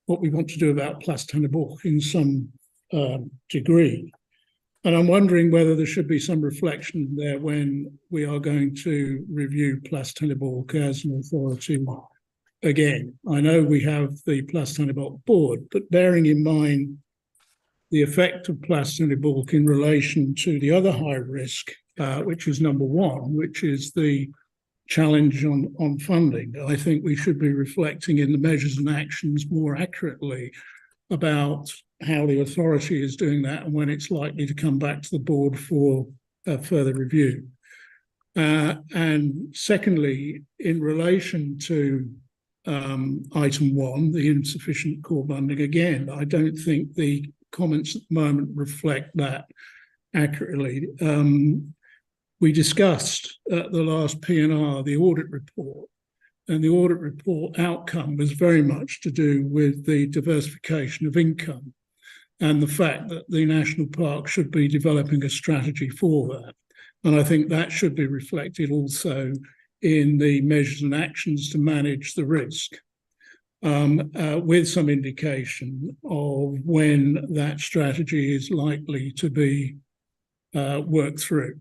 what we want to do about Plas Tan-y-Bwlch in some degree. And I'm wondering whether there should be some reflection there when we are going to review Plas Tan-y-Bwlch as an authority again. I know we have the Plas Tan-y-Bwlch board, but bearing in mind the effect of Plas Tan-y-Bwlch in relation to the other high risk, which is number 1, which is the challenge on funding, I think we should be reflecting in the measures and actions more accurately about how the authority is doing that and when it's likely to come back to the board for further review. And secondly, in relation to item 1, the insufficient core funding, again, I don't think the comments at the moment reflect that accurately. We discussed at the last P&R the audit report, and the audit report outcome was very much to do with the diversification of income and the fact that the national park should be developing a strategy for that. And I think that should be reflected also in the measures and actions to manage the risk, with some indication of when that strategy is likely to be worked through.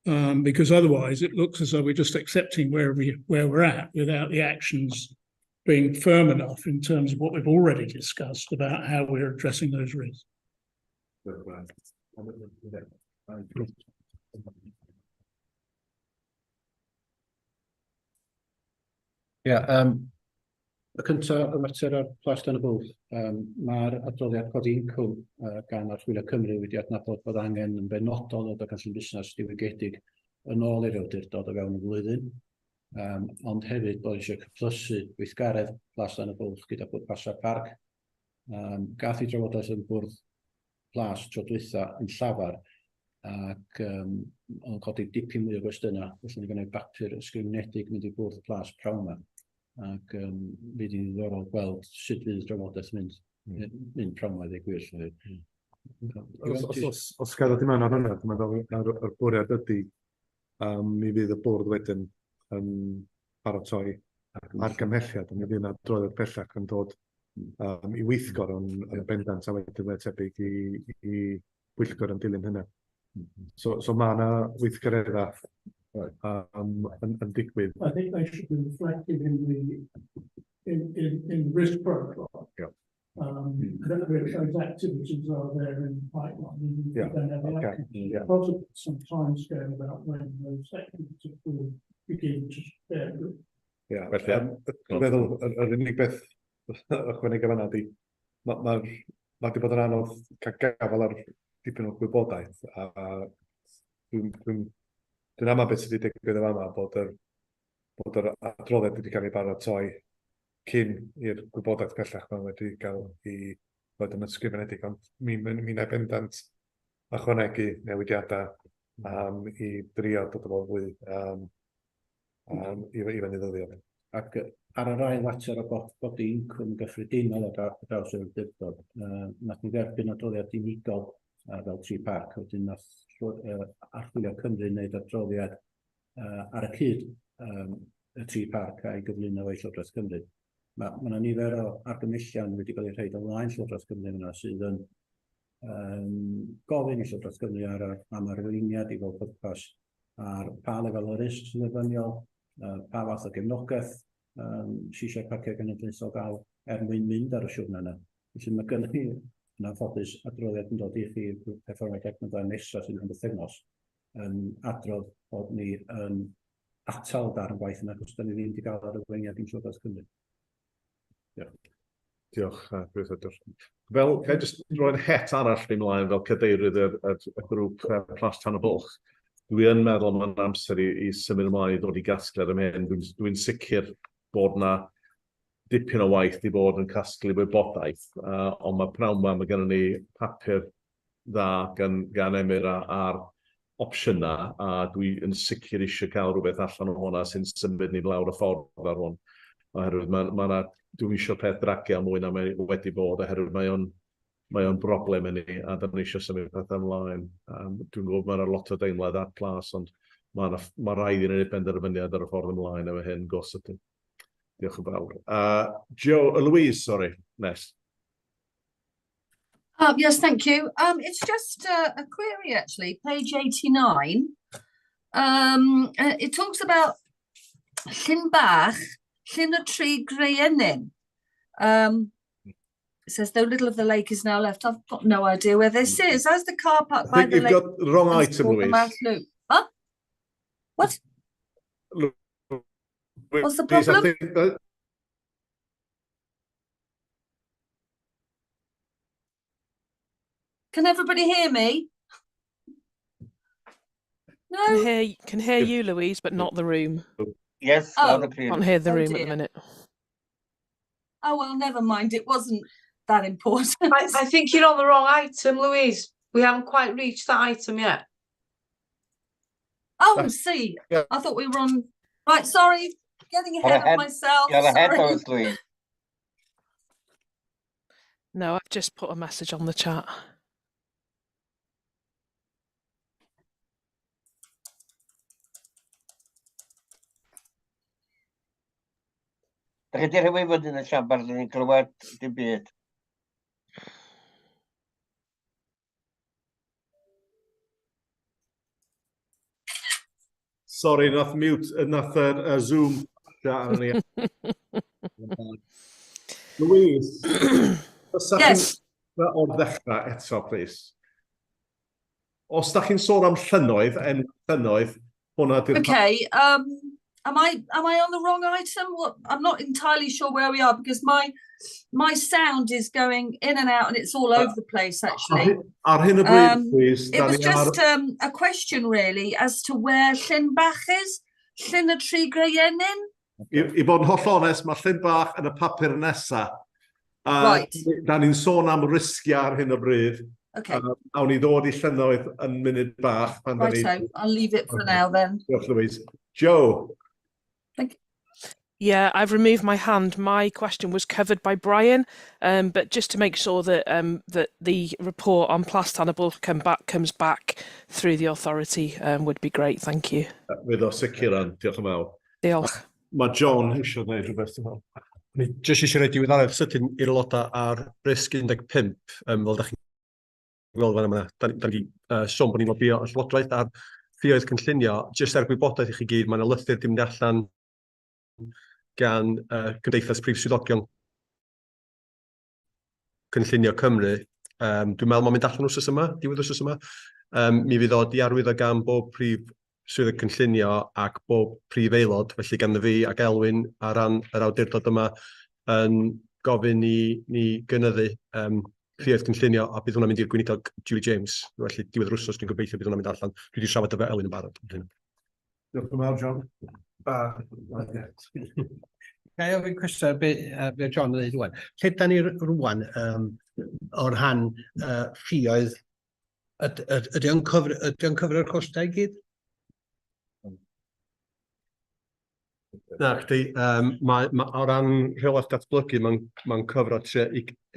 Because otherwise it looks as though we're just accepting where we're at without the actions being firm enough in terms of what we've already discussed about how we're addressing those risks. Ia, y cyntaf, y mater ar Plas Dan y Bwlch, mae'r adroddiad codi incwm gan Archwilio Cymru wedi adnabod bod angen yn benodol o gynllun busnes diwygiedig yn ôl i'r awdurdod o fewn y flwyddyn, ond hefyd bod eisiau cyplysu gweithgaredd Plas Dan y Bwlch gyda pwrpasau parc. Gath i drafodaeth yn bwrdd Plas tro dwytha yn llafar, ac o'n codi dipyn mwy o gwestiynau, felly ni gynnau bapur ysgrifenedig mynd i bwrdd Plas prawn yma. Ac fydd hi'n ddiddorol gweld sut fydd y drafodaeth mynd prawn yma, ddeud gwir. Os gael ddod i mewn ar hynny, dwi'n meddwl yr bwriad ydy, mi fydd y bwrdd wedyn yn paratoi argymhelliad, a mi fydd yna adroddiad pellach yn dod i weithgor yn bendant, a wedyn mae'n tebyg i bwyllgor yn dilyn hynny. So mae yna weithgareddau yn digwydd. I think they should be reflected in the in risk profile. Yeah. I don't know if those activities are there in the pipeline. Yeah. Don't have the Okay. outcome. Yeah. Possibly some timescale about when those activities will begin to bear fruit. Yeah. Felly, Dwi'n meddwl, yr unig beth ychwanegol yna ydy, ma' 'di bod yn anodd cael gafael ar dipyn o gwybodaeth, a dwi'n amau beth sydd wedi digwydd yn fama, bod yr adroddiad wedi cael ei baratoi cyn i'r gwybodaeth pellach ma wedi cael ei fod yn ysgrifenedig, ond mi wna i bendant ychwanegu newidiadau i drio dod â fo fwy i fyny ddyddiau. Ac ar yr ail fater o godi incwm gyffredinol ar draws yr awdurdod, nath ni dderbyn adroddiad unigol fel tri parc, wedyn nath Archwilio Cymru wneud adroddiad ar y cyd y tri parc a'i gyflwyno i Llywodraeth Cymru. Mae yna nifer o argymhellion wedi cael eu rhoi o flaen Llywodraeth Cymru yna sydd yn gofyn i Llywodraeth Cymru am arweiniad i fel pwrpas ar pa lefel o risg sy'n dderbyniol, pa fath o gefnogaeth sy eisiau Parciau Cenedlaethol gael er mwyn mynd ar y siwrna yna. Felly mae gennym ni, yn anffodus, adroddiad yn dod i chi perfformiad adnoddau nesaf sy'n yn bythefnos yn adrodd bod ni yn atal darn gwaith yna, achos da ni ddim wedi cael yr arweiniad i'n Llywodraeth Cymru. Diolch. Diolch, Brif. Fel, ga i jyst roi'n het arall fi mlaen fel cadeirydd y grŵp Plas Tan y Bwlch. Dwi yn meddwl mae'n amser i, i symud ymlaen i ddod i gasgliad am hyn. Dwi'n dwi sicr bod na dipyn o waith i bod yn casglu wybodaeth, ond mae pnawn yma, mae gennym ni papur dda gan, gan Emyr ar opsiynau, a dwi yn sicr eisiau cael rhywbeth allan o hwnna sy'n symud ni lawr y ffordd ar hwn. Oherwydd mae, ma na, dwi'n eisiau peth dragio mwy na mae wedi bod, oherwydd mae o'n mae o'n broblem i ni, a da ni eisiau symud pethau ymlaen. Dwi'n gwybod mae yna lot o deimlad at Plas, ond mae, yna, mae rhaid i ni wneud benderfyniad ar y ffordd ymlaen efo hyn, go sydyn. Diolch yn fawr. Joe, Louise, sorry, next. Yes, thank you. It's just a query, actually. Page 89. It talks about Llyn Bach, Llyn y Tri Greuenyn. It says, though little of the lake is now left. I've got no idea where this is. As the car park I by think the you've lake got the wrong and item, support the Louise. mouth loop. Huh? What? What's the Louise, I problem? think that- Can everybody hear me? No? Can hear you, Louise, but not the room. Yes, Oh. loud and clear. Can't hear the Oh, room at dear. the minute. Oh, well, never mind. It wasn't that important. I think you're on the wrong item, Louise. We haven't quite reached that item yet. Oh, see, yeah. I thought we were on. Right, sorry, getting ahead ahead. of myself. You're ahead sorry. of us, Louise. No, I've just put a message on the chat. Da chi 'di rhewi fyny yn y siambar, dyn ni'n clywed dim byd. Sorry, nath mute, nath Zoom arno ni. Louise, fysa chi'n Yes. o'r ddechrau eto, please? Os da chi'n sôn am llynnoedd, enw llynnoedd, hwnna di'r... Okay. Am I on the wrong item? What? I'm not entirely sure where we are because my sound is going in and out and it's all over the place, actually. Ar hyn o bryd, Louise, It da was ni ar... just a question, really, as to where Llyn Bach is. Llyn y Tri Greuenyn? I fod yn holl onest, mae Llyn Bach yn y papur nesa. Right. Da ni'n sôn am risgiau ar hyn o bryd. Okay. Awn ni ddod i llynnoedd yn munud bach. Pan da ni... Righto, I'll leave it for Okay. now then. Diolch, Louise. Joe? Thank you. Yeah, I've removed my hand. My question was covered by Brian, but just to make sure that that the report on Plas Tan y Bwlch comes back through the authority would be great. Thank you. Fydd o sicr yn. Diolch yn fawr. Diolch. Mae John eisiau gwneud rhywbeth, dwi'n meddwl. Ni jyst eisiau rhoi diweddariad sydyn i'r aelodau ar risg 15, fel da chi'n gweld fan yma. Da ni wedi sôn bod ni'n lobio y Llywodraeth ar ffioedd cynllunio. Jyst er gwybodaeth i chi gyd, mae yna lythyr di mynd allan gan Cymdeithas Prif Swyddogion Cynllunio Cymru. Dwi'n meddwl mae'n mynd allan wsos yma, diwedd wsos yma. Mi fydd o di arwyddo gan bob prif swyddog cynllunio ac bob prif aelod, felly ganddo fi ac Elwyn ar ran yr awdurdod yma yn gofyn i ni gynyddu ffioedd cynllunio, a bydd hwnna'n mynd i'r gweinidog Julie James. Felly diwedd yr wsos dwi'n gobeithio bydd hwnna'n mynd allan. Dwi wedi siarad efo Elwyn yn barod. Diolch yn fawr, John. Ga i ofyn cwestiwn be John yn dweud rwan? Lle da ni rwan o'r rhan ffioedd, ydy o'n cyfro'r costau i gyd? Na, chdi, o ran rheolaeth datblygu, mae'n cyfro tua,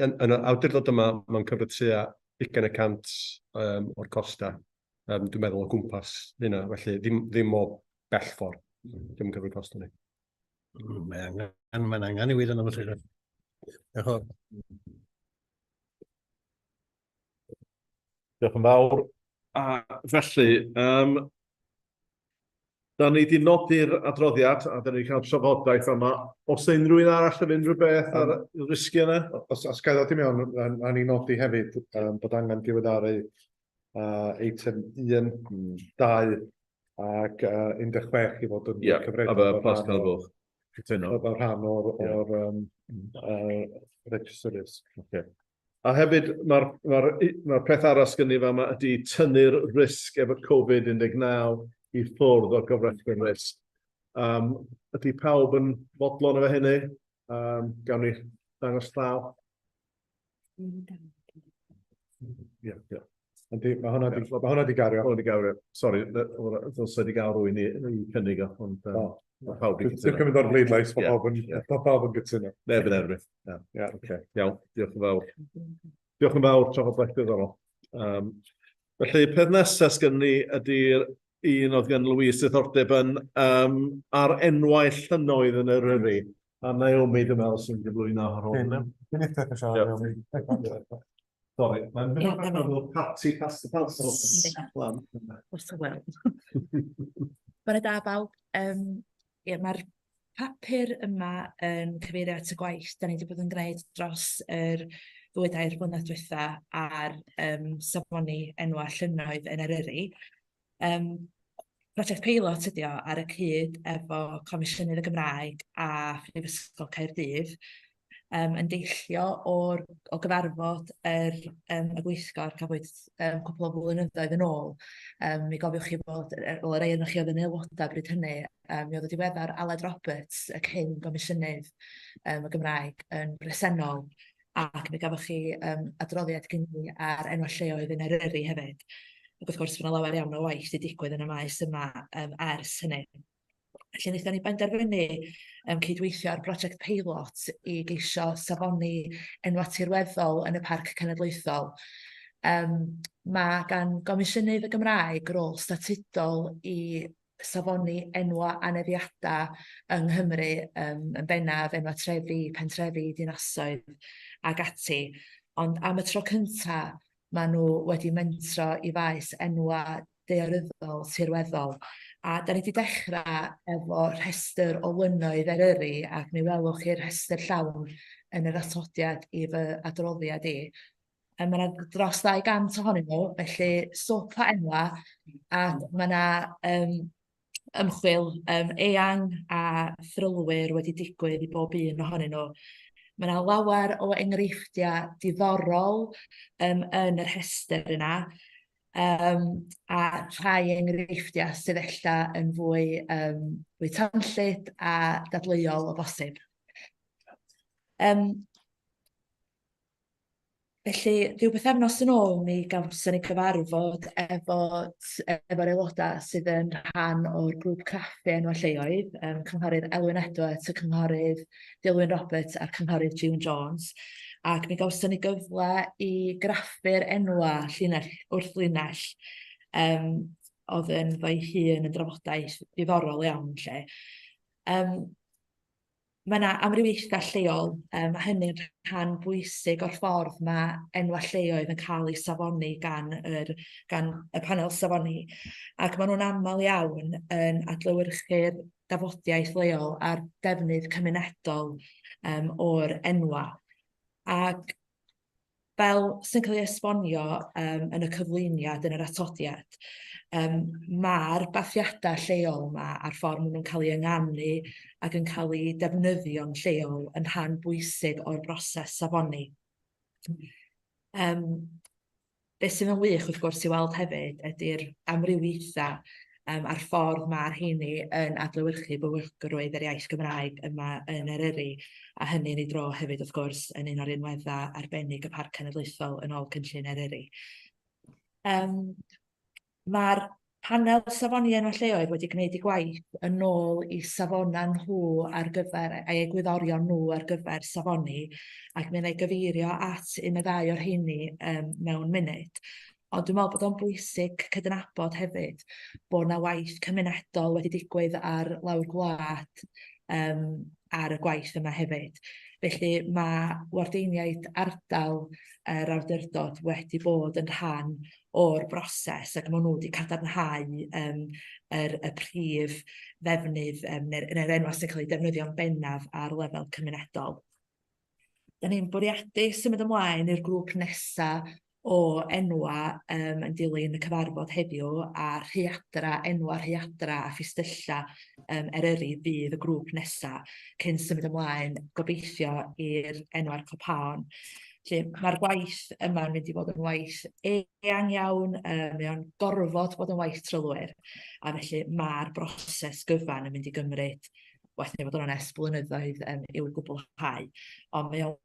yn yr awdurdod yma, mae'n cyfro tua 20% o'r costau. Dwi'n meddwl o gwmpas hynna, felly ddim o bell ffordd, ddim yn cyfro'r costau ni. Mae'n angen newid yna, felly. Diolch yn fawr. Diolch yn fawr. A felly, da ni wedi nodi'r adroddiad a da ni wedi cael trafodaeth yma. Oes unrhyw un arall yn unrhyw beth ar y risgiau yna? Os ga i ddod i mewn, a ni nodi hefyd bod angen diweddaru eitem 1, 2 ac 16 i fod yn Ie, cyfredol a fe fel rhan Plas Tan y Bwlch. Cytuno. Fel rhan o'r register risk. Ocê. A hefyd, mae'r ma ma peth arall sgynni fa yma ydy tynnu'r risg efo Covid-19 i ffwrdd o'r gofrestr risg. Um, ydy pawb yn fodlon efo hynny? Um, gawn ni ddangos llaw. Ie, ie. Yndi, mae hwnna di, ma hwnna di gario. Hwnna di gario. Sori, ddylse di gael rwy'n i, i cynnig o, ond um, oh. pawb di cytuno. Dwi'n cymryd o'r bleidlais, mae pawb yn, yeah. pawb yn gytuno. Neb yn erbyn. Yeah. Yeah. Okay. Iawn, diolch yn fawr. Diolch yn fawr, trafodaeth diddorol. Um, felly, peth nesaf sgynny ni ydy'r un oedd gan Louise diddordeb yn um, ar enwau llynnoedd yn Eryri. A Naomi, dwi'n meddwl, sy'n gyflwyno ar ôl hynny. Dwi'n eitha siarad Naomi. Sorry, mae'n mynd yeah, fel party pass the parcel. Wrth y wel. Bore da bawb. Um, ie, mae'r papur yma yn cyfeirio at y gwaith da ni wedi bod yn gwneud dros yr ddwy dair blynedd diwetha ar um, safoni enwa llynnoedd yn Eryri. Um, prosiect peilot ydi o ar y cyd efo Comisiynydd y Gymraeg a Phrifysgol Caerdydd, um, yn deillio o'r, o gyfarfod yr, um, y gweithgor cafwyd um, cwpl o flynyddoedd yn ôl. Um, mi gofiwch chi fod, wel, y rei ohonoch chi oedd yn aelodau bryd hynny, um, mi oedd y diweddar Aled Roberts, y cyn gomisiynydd um, y Gymraeg, yn bresennol ac mi gafoch chi um, adroddiad gen i ar enwau lleoedd yn Eryri hefyd. Ac wrth gwrs, mae yna lawer iawn o waith wedi digwydd yn y maes yma um, ers hynny. Felly wnaethon ni benderfynu um, cydweithio ar brosiect peilot i geisio safoni enwau tirweddol yn y Parc Cenedlaethol. Um, mae gan Gomisiynydd y Gymraeg rôl statudol i safoni enwa aneddiadau yng Nghymru, um, yn bennaf enwa trefi, pentrefi, dinasoedd ac ati. Ond am y tro cyntaf, maen nhw wedi mentro i faes enwa daearyddol, tirweddol. A da ni wedi dechrau efo rhestr o lynnoedd Eryri, ac mi welwch chi'r rhestr llawn yn yr atodiad i fy adroddiad i. A mae yna dros 200 ohonyn nhw, felly swp o enwa, a mae yna um, ymchwil um, eang a thrylwyr wedi digwydd i bob un ohonyn nhw. Mae yna lawer o enghreifftiau diddorol um, yn yr rhestr yna, um, a rhai enghreifftiau sydd ella yn fwy, um, fwy tanllyd a dadleuol o bosib. Um, Felly, rhyw bythefnos yn ôl, mi gawson ni gyfarfod efo, efo'r aelodau sydd yn rhan o'r grŵp craffu enwau lleoedd, um, cynghorydd Elwyn Edwards, y cynghorydd Dilwyn Roberts a'r cynghorydd June Jones. Ac mi gawson ni gyfle i graffu'r enwau llinell wrth linell, um, oedd yn ddo'i hun yn drafodaeth ddiddorol iawn lle. Um, Mae yna amrywiaethau lleol, um, a hynny'n rhan bwysig o'r ffordd mae enwau lleoedd yn cael eu safoni gan, yr, gan y panel safoni. Ac maen nhw'n aml iawn yn adlewyrchu'r dafodiaeth leol a'r defnydd cymunedol um, o'r enwau. Ac fel sy'n cael ei esbonio um, yn y cyflwyniad, yn yr atodiad, um, mae'r bathiadau lleol yma a'r ffordd maen nhw'n cael eu ynganu ac yn cael eu defnyddio'n lleol yn rhan bwysig o'r broses safoni. Um, Be sydd yn wych wrth gwrs i weld hefyd ydy'r amrywiaethau um, a'r ffordd mae'r rheini yn adlewyrchu bywiogrwydd yr iaith Gymraeg yma yn Eryri, a hynny yn ei dro hefyd wrth gwrs yn un o'r unweddau arbennig y Parc Cenedlaethol yn ôl cynllun Eryri. Um, Mae'r panel safoni enwau lleoedd wedi gwneud eu gwaith yn ôl i safonau nhw ar gyfer, a'i egwyddorion nhw ar gyfer safoni, ac mi wna i gyfeirio at un neu ddau o'r rheini um, mewn munud. Ond dwi'n meddwl bod o'n bwysig cydnabod hefyd bod 'na waith cymunedol wedi digwydd ar lawr gwlad um, ar y gwaith yma hefyd. Felly mae wardeiniaid ardal yr awdurdod wedi bod yn rhan o'r broses ac maen nhw wedi cadarnhau um, yr, y prif ddefnydd um, neu'r, neu enwau sy'n cael eu defnyddio'n bennaf ar lefel cymunedol. Da ni'n bwriadu symud ymlaen i'r grŵp nesaf o enwa um, yn dilyn y cyfarfod heddiw a rhaeadra, enwa rhaeadra a ffistylla um, Eryri fydd y grŵp nesaf cyn symud ymlaen gobeithio i'r enwa'r copaon. Felly mae'r gwaith yma'n mynd i fod yn waith eang iawn, mae o'n gorfod bod yn waith trylwyr, a felly mae'r broses gyfan yn mynd i gymryd, waeth ni fod yn onest, blynyddoedd i'w gwblhau. Ond mae o'n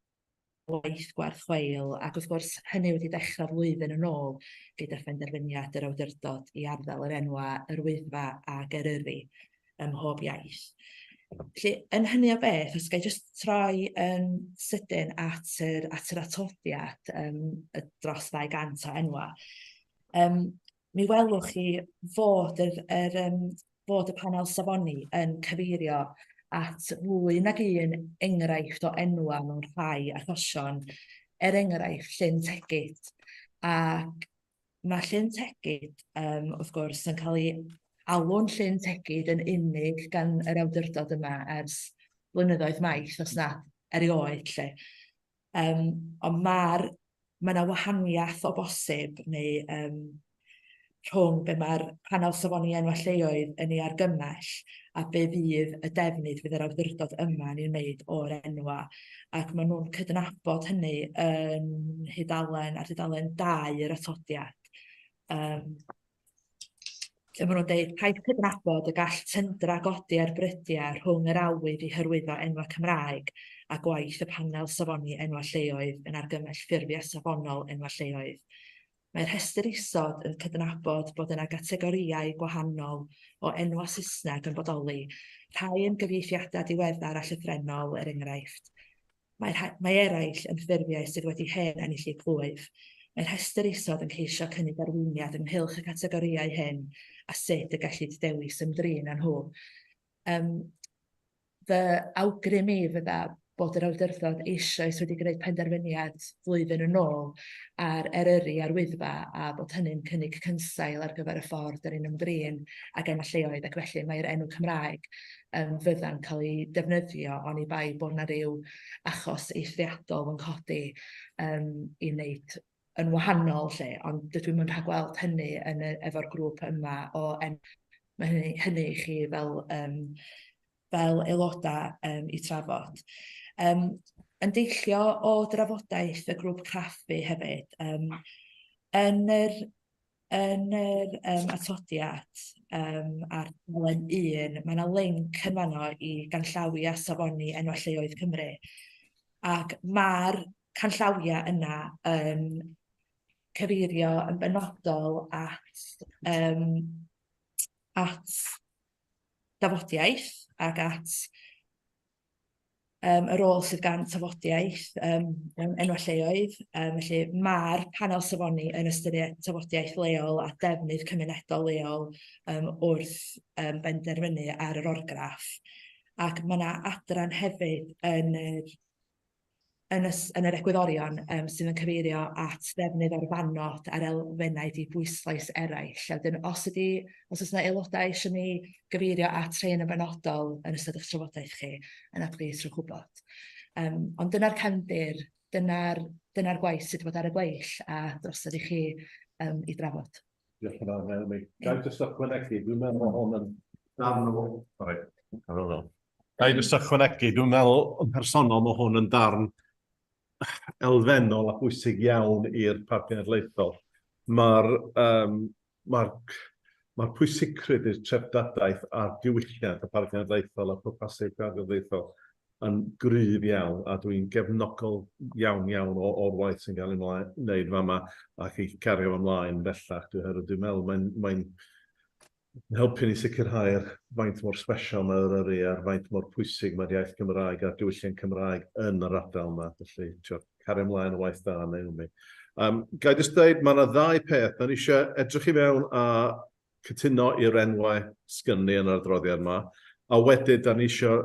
waith gwerth chweil, ac wrth gwrs hynny wedi dechrau flwyddyn yn ôl gyda phenderfyniad yr awdurdod i arddel yr enwau Yr Wyddfa ac Eryri ym mhob iaith. Felly, yn hynny o beth, os ga i jyst troi yn sydyn at yr, at yr atodiad y dros 200 o enwau, mi welwch chi fod yr, yr, fod y panel safoni yn cyfeirio at fwy nag un enghraifft o enwau mewn rhai achosion, er enghraifft Llyn Tegid. Ac mae Llyn Tegid, wrth gwrs, yn cael ei alw'n Llyn Tegid yn unig gan yr awdurdod yma ers blynyddoedd maith, os nad erioed, 'lly. Ond mae'r mae 'na wahaniaeth o bosib neu rhwng be mae'r panel safoni enwau lleoedd yn ei argymell a be fydd y defnydd fydd yr awdurdod yma yn ei wneud o'r enwau. Ac maen nhw'n cydnabod hynny yn nhudalen, ar dudalen 2 yr atodiad. Lle maen nhw'n deud, rhaid cydnabod y gall tyndra godi ar brydiau rhwng yr awydd i hyrwyddo enwau Cymraeg a gwaith y panel safoni enwau lleoedd yn argymell ffurfiau safonol enwau lleoedd. Mae'r rhestr isod yn cydnabod bod yna gategorïau gwahanol o enwau Saesneg yn bodoli, rhai yn gyfieithiadau diweddar a llythrennol, er enghraifft. Mae, rhai, mae eraill yn ffurfiau sydd wedi hen ennill eu plwyf. Mae'r rhestr isod yn ceisio cynnig arweiniad ynghylch y categorïau hyn a sut y gellid dewis ymdrin â nhw. Um, fy awgrym i fydda bod yr awdurdod eisoes wedi gwneud penderfyniad flwyddyn yn ôl ar Eryri a'r Wyddfa a bod hynny'n cynnig cynsail ar gyfer y ffordd dyn ni'n ymdrin ag enw lleoedd ac felly mae'r enw Cymraeg fydda'n cael ei defnyddio oni bai bod 'na ryw achos eithriadol yn codi i wneud yn wahanol 'lly, ond dydw i'm yn rhagweld hynny yn y, efo'r grŵp yma o en-, mae hynny, hynny i chi fel, fel aelodau i trafod. Yn deillio o drafodaeth y grŵp craffu hefyd, yn yr Yn yr um, atodiad ar dudalen 1, mae yna link yn fanno i ganllawiau safoni enwau lleoedd Cymru. Ac mae'r canllawiau yna yn cyfeirio yn benodol at, at dafodiaeth ac at y rôl sydd gan tafodiaeth mewn enwau lleoedd. Felly mae'r panel safoni yn ystyried tafodiaeth leol a defnydd cymunedol leol wrth benderfynu ar yr orgraff. Ac mae yna adran hefyd yn yr yn y, yn yr egwyddorion sydd yn cyfeirio at ddefnydd o'r fannod a'r elfennau dibwyslais eraill. A wedyn, os ydy, os oes yna aelodau eisiau ni gyfeirio at rhain yn benodol yn ystod eich trafodaeth chi, yna plis rhowch wybod. Ond dyna'r cefndir, dyna'r dyna gwaith sydd wedi bod ar y gweill a drosodd i chi i drafod. Diolch yn fawr, Naomi. Ga i jyst ychwanegu, dwi'n meddwl bod hwn yn darn o... Sorry. Ga i jyst ychwanegu, dwi'n meddwl yn personol mae hwn yn darn elfennol a bwysig iawn i'r Parc Cenedlaethol. Mae'r um, mae'r mae pwysigrwydd i'r treftadaeth a'r diwylliant y Parc Cenedlaethol a pwrpasu'r Parc Cenedlaethol yn gryf iawn a dwi'n gefnogol iawn iawn o'r waith sy'n cael ei wneud fama ac i cario fo ymlaen bellach. Dwi'n oherwydd dwi'n meddwl mae'n mae'n helpu ni sicrhau'r faint mor sbesial mae Eryri a'r faint mor pwysig mae'r iaith Gymraeg a'r diwylliant Cymraeg yn yr ardal yma. Felly, tio, cario ymlaen y waith da, Naomi. Ga i jyst dweud, mae yna ddau peth. Da ni eisiau edrych i mewn a cytuno i'r enwau sgynni yn yr adroddiad yma, a wedyn da ni eisiau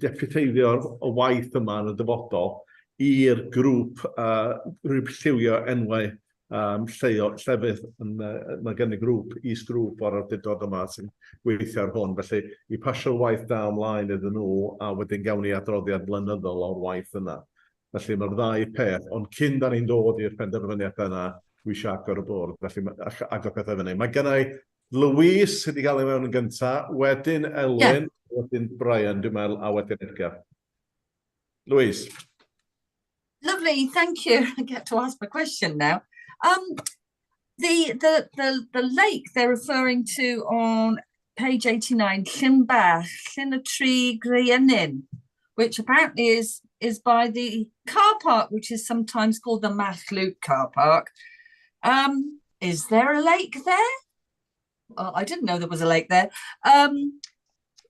deputeiddio'r y waith yma yn y dyfodol i'r grŵp, grŵp lliwio enwau lleo, llefydd. Yn, mae gen i grŵp, is-grŵp o'r awdurdod yma sy'n gweithio ar hwn. Felly, i pasio'r waith da ymlaen iddyn nhw, a wedyn gawn ni adroddiad blynyddol o'r waith yna. Felly, mae'r ddau peth. Ond cyn da ni'n dod i'r penderfyniadau yna, dwi eisiau agor y bwrdd, felly agor pethau fyny. Mae gennau Louise sydd wedi cael ei mewn yn gyntaf, wedyn Elwyn, yeah. wedyn Brian, dwi'n meddwl, a wedyn Edgar. Louise. Lovely, thank you. I get to ask my question now. The, the, the, the lake they're referring to on page 89, Llyn Bach, Llyn y Tri Greyenyn, which apparently is, is by the car park, which is sometimes called the Mach Loop car park. Is there a lake there? Well, I didn't know there was a lake there.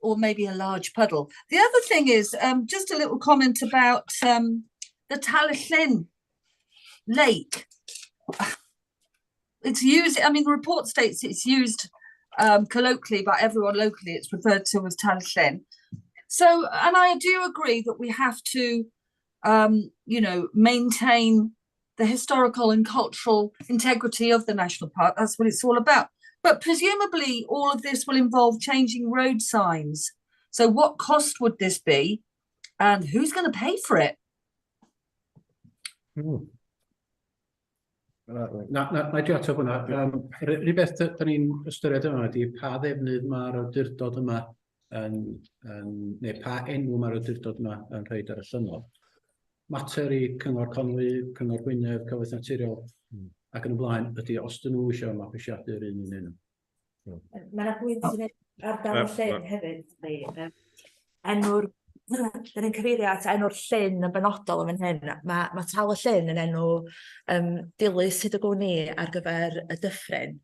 Or maybe a large puddle. The other thing is, just a little comment about the Tal-y-Llyn lake. It's used, I mean, the report states it's used colloquially by everyone locally. It's referred to as Tal-y-Llyn. So, and I do agree that we have to, you know, maintain the historical and cultural integrity of the national park. That's what it's all about. But presumably all of this will involve changing road signs. So what cost would this be and who's going to pay for it? Na, na, na i drio ateb hwnna. Yr unig beth da ni'n ystyried yma ydy pa ddefnydd mae'r awdurdod yma yn, yn, neu pa enw mae'r awdurdod yma yn rhoi ar y llynnoedd. Mater i Cyngor Conwy, Cyngor Gwynedd, Cyfoeth Naturiol ac yn y blaen ydy os dyn nhw eisiau mabwysiadu'r un un enw. Mae yna bwynt i wneud ardal y llyn hefyd. Enw'r, dyn ni'n cyfeirio at enw'r llyn yn benodol yn fan hyn. Mae, mae Tal y Llyn yn enw dilys hyd y gwn i ar gyfer y dyffryn,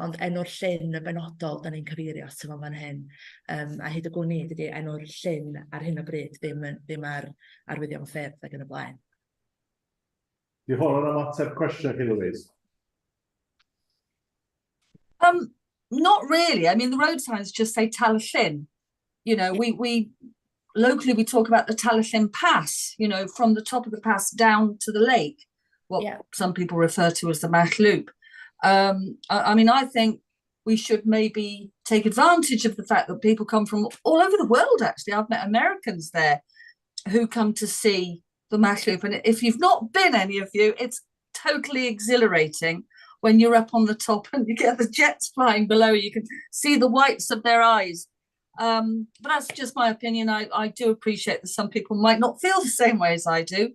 ond enw'r llyn yn benodol dyn ni'n cyfeirio ato fo fan hyn. A hyd y gwn i dydy enw'r llyn ar hyn o bryd ddim, ddim ar arwyddion ffyrdd ac yn y blaen. Di hwn yn ymateb cwestiwn chi, Louise? Not really. I mean, the road signs just say Tal-y-Llyn. You know, we locally we talk about the Tal-y-Llyn Pass, you know, from the top of the pass down to the lake, what some people refer to as the Mach Loop. I mean, I think we should maybe take advantage of the fact that people come from all over the world, actually. I've met Americans there who come to see the Mach Loop. And if you've not been, any of you, it's totally exhilarating when you're up on the top and you get the jets flying below. You can see the whites of their eyes. But that's just my opinion. I do appreciate that some people might not feel the same way as I do.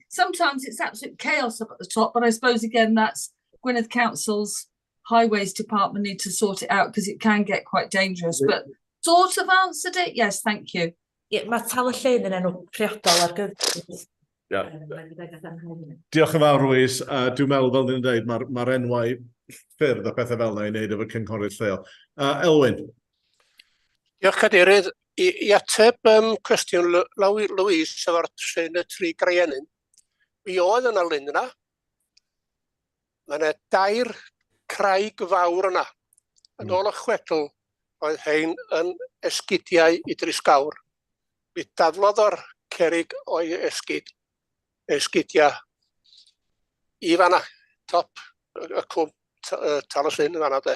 Sometimes it's absolute chaos up at the top, but I suppose, again, that's Gwynedd Council's Highways Department need to sort it out because it can get quite dangerous. But sort of answered it. Yes, thank you. Ie, mae Tal y Llyn yn enw priodol ar gyfer. Diolch yn fawr, Louise. Dwi'n meddwl, fel ni'n dweud, mae'r ma enwau ffyrdd a pethau fel yna i wneud efo cynghorydd lleol. Elwyn. Diolch, Cadeirydd. I ateb cwestiwn Louise efo'r Llyn y Tri Greienyn, mi oedd yna lyn yna. Mae yna dair craig fawr yna. Yn ôl y chwedl, oedd hein yn esgidiau Idris Gawr. Mi daflodd o'r cerig o'i esgid, esgidiau i fanna, top y cwm Tal y Llyn yn fanna de.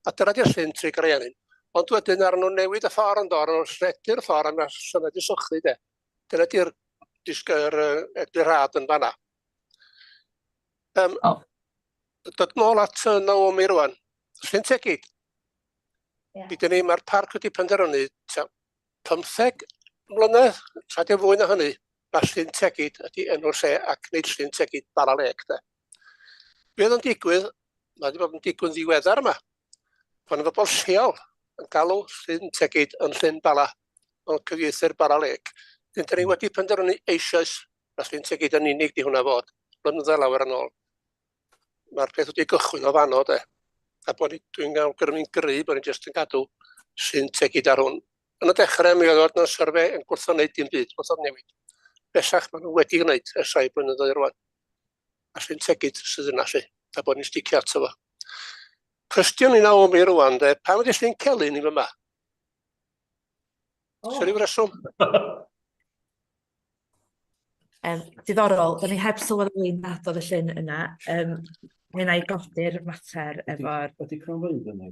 A dyna di'r Llyn Tri Greienyn. Ond wedyn ar nhw newid y ffordd yn dod, nhw'n lledu'r ffordd a mae'r llynedd i sychu de. Dyna di'r disgyr eglurhad yn fanna. Dod nôl at Naomi rwan. Llyn Tegid. Yeah. Ni, mae'r parc wedi penderfynu 15 mlynedd, tra dim fwy na hynny, mae Llyn Tegid ydy enw'r lle ac nid Llyn Tegid Bara Lake de. Be oedd yn digwydd, mae wedi bod yn digwydd ddiweddar yma, pan y bobl lleol yn galw Llyn Tegid yn Llyn Bala, yn cyfieithu'r Bara Lake. Dyn ni wedi penderfynu eisoes na Llyn Tegid yn unig di hwnna fod, blynyddoedd lawer yn ôl. Mae'r peth wedi gychwyn o fanno de. A bod ni, dwi'n awgrymu'n gry bod ni jyst yn cadw Llyn Tegid ar hwn. Yn y dechrau mi oedd Ordnance Survey yn gwrthod wneud dim byd, gwrthod newid. Bellach maen nhw wedi gwneud ers rhai blynyddoedd rwan. A Llyn Tegid sydd yna lly, a bod ni'n sticio ato fo. Cwestiwn i Naomi rwan de, pam ydy Llyn Celyn i fyma? Oh. Sy'n rhyw reswm? Diddorol, da ni heb sylweddoli nad oedd y llyn yna. Mi wna i godi'r mater efo'r... Ydy cronfeydd yna?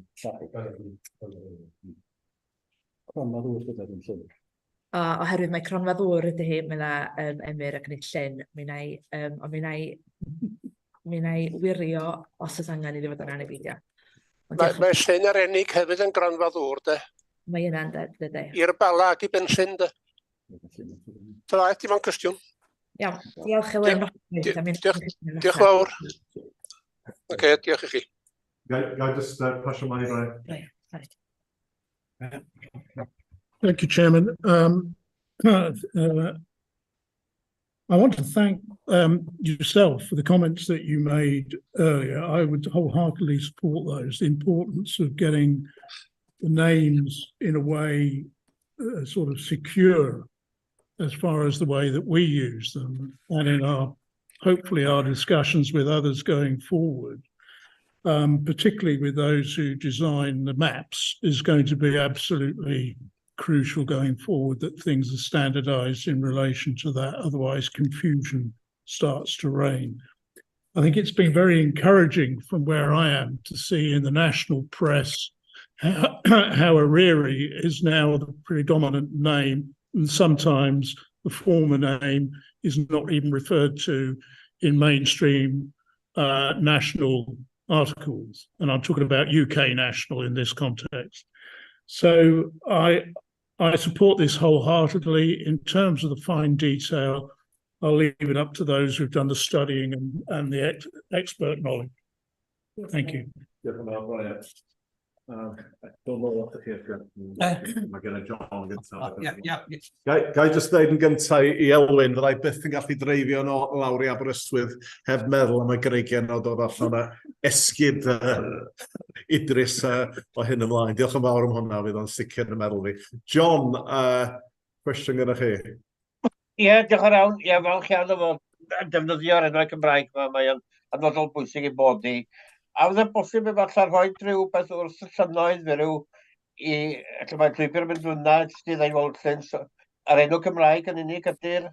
Cronfa ddŵr gyda ddim llyn. O, oherwydd mae cronfa ddŵr ydy hi, mae yna Emyr ac nid llyn. Mi wna i, ond mi wna i wirio os oes angen iddi fod yna neu beidio. Mae, mae Llyn Arennig hefyd yn gronfa ddŵr, de. Mae yna'n de, de. I'r Bala ac i Benllyn, de. Dyna, dim ond cwestiwn. Iawn, diolch Elwyn. Diolch, diolch fawr. Oce, okay, diolch i chi. Ga i just pasio mlaen i Brian? Brian, Thank you, Chairman. I want to thank yourself for the comments that you made earlier. I would wholeheartedly support those, the importance of getting the names in a way sort of secure as far as the way that we use them, and in our, hopefully our discussions with others going forward, particularly with those who design the maps, is going to be absolutely crucial going forward that things are standardized in relation to that. Otherwise, confusion starts to reign. I think it's been very encouraging from where I am to see in the national press how Eryri is now the predominant name, and sometimes the former name is not even referred to in mainstream national articles. And I'm talking about UK national in this context. So I support this wholeheartedly. In terms of the fine detail, I'll leave it up to those who've done the studying and the expert knowledge. Thank you. Diolch yn fawr, Brian. Don't know what to hear. Mae gen i John gyntaf. Ie. Ga i jyst dweud yn gyntaf i Elwyn, fyddai byth yn gallu dreifio nôl lawr i Aberystwyth heb meddwl am y greigiau o dod allan o esgid Idris o hyn ymlaen. Diolch yn fawr am hwnna, fydd o'n sicr yn meddwl fi. John, cwestiwn gyda chi? Ie, diolch yn fawr. Ie, falch iawn o fod yn defnyddio'r enwau Cymraeg yma. Mae o'n hanfodol bwysig i bod ni. A fydde bosib efallai rhoi rhywbeth wrth y llynnoedd, fe ryw i, lle mae llwybr yn mynd fyna, jyst i ddweud weld llyn, so, yr enw Cymraeg yn unig ydy'r,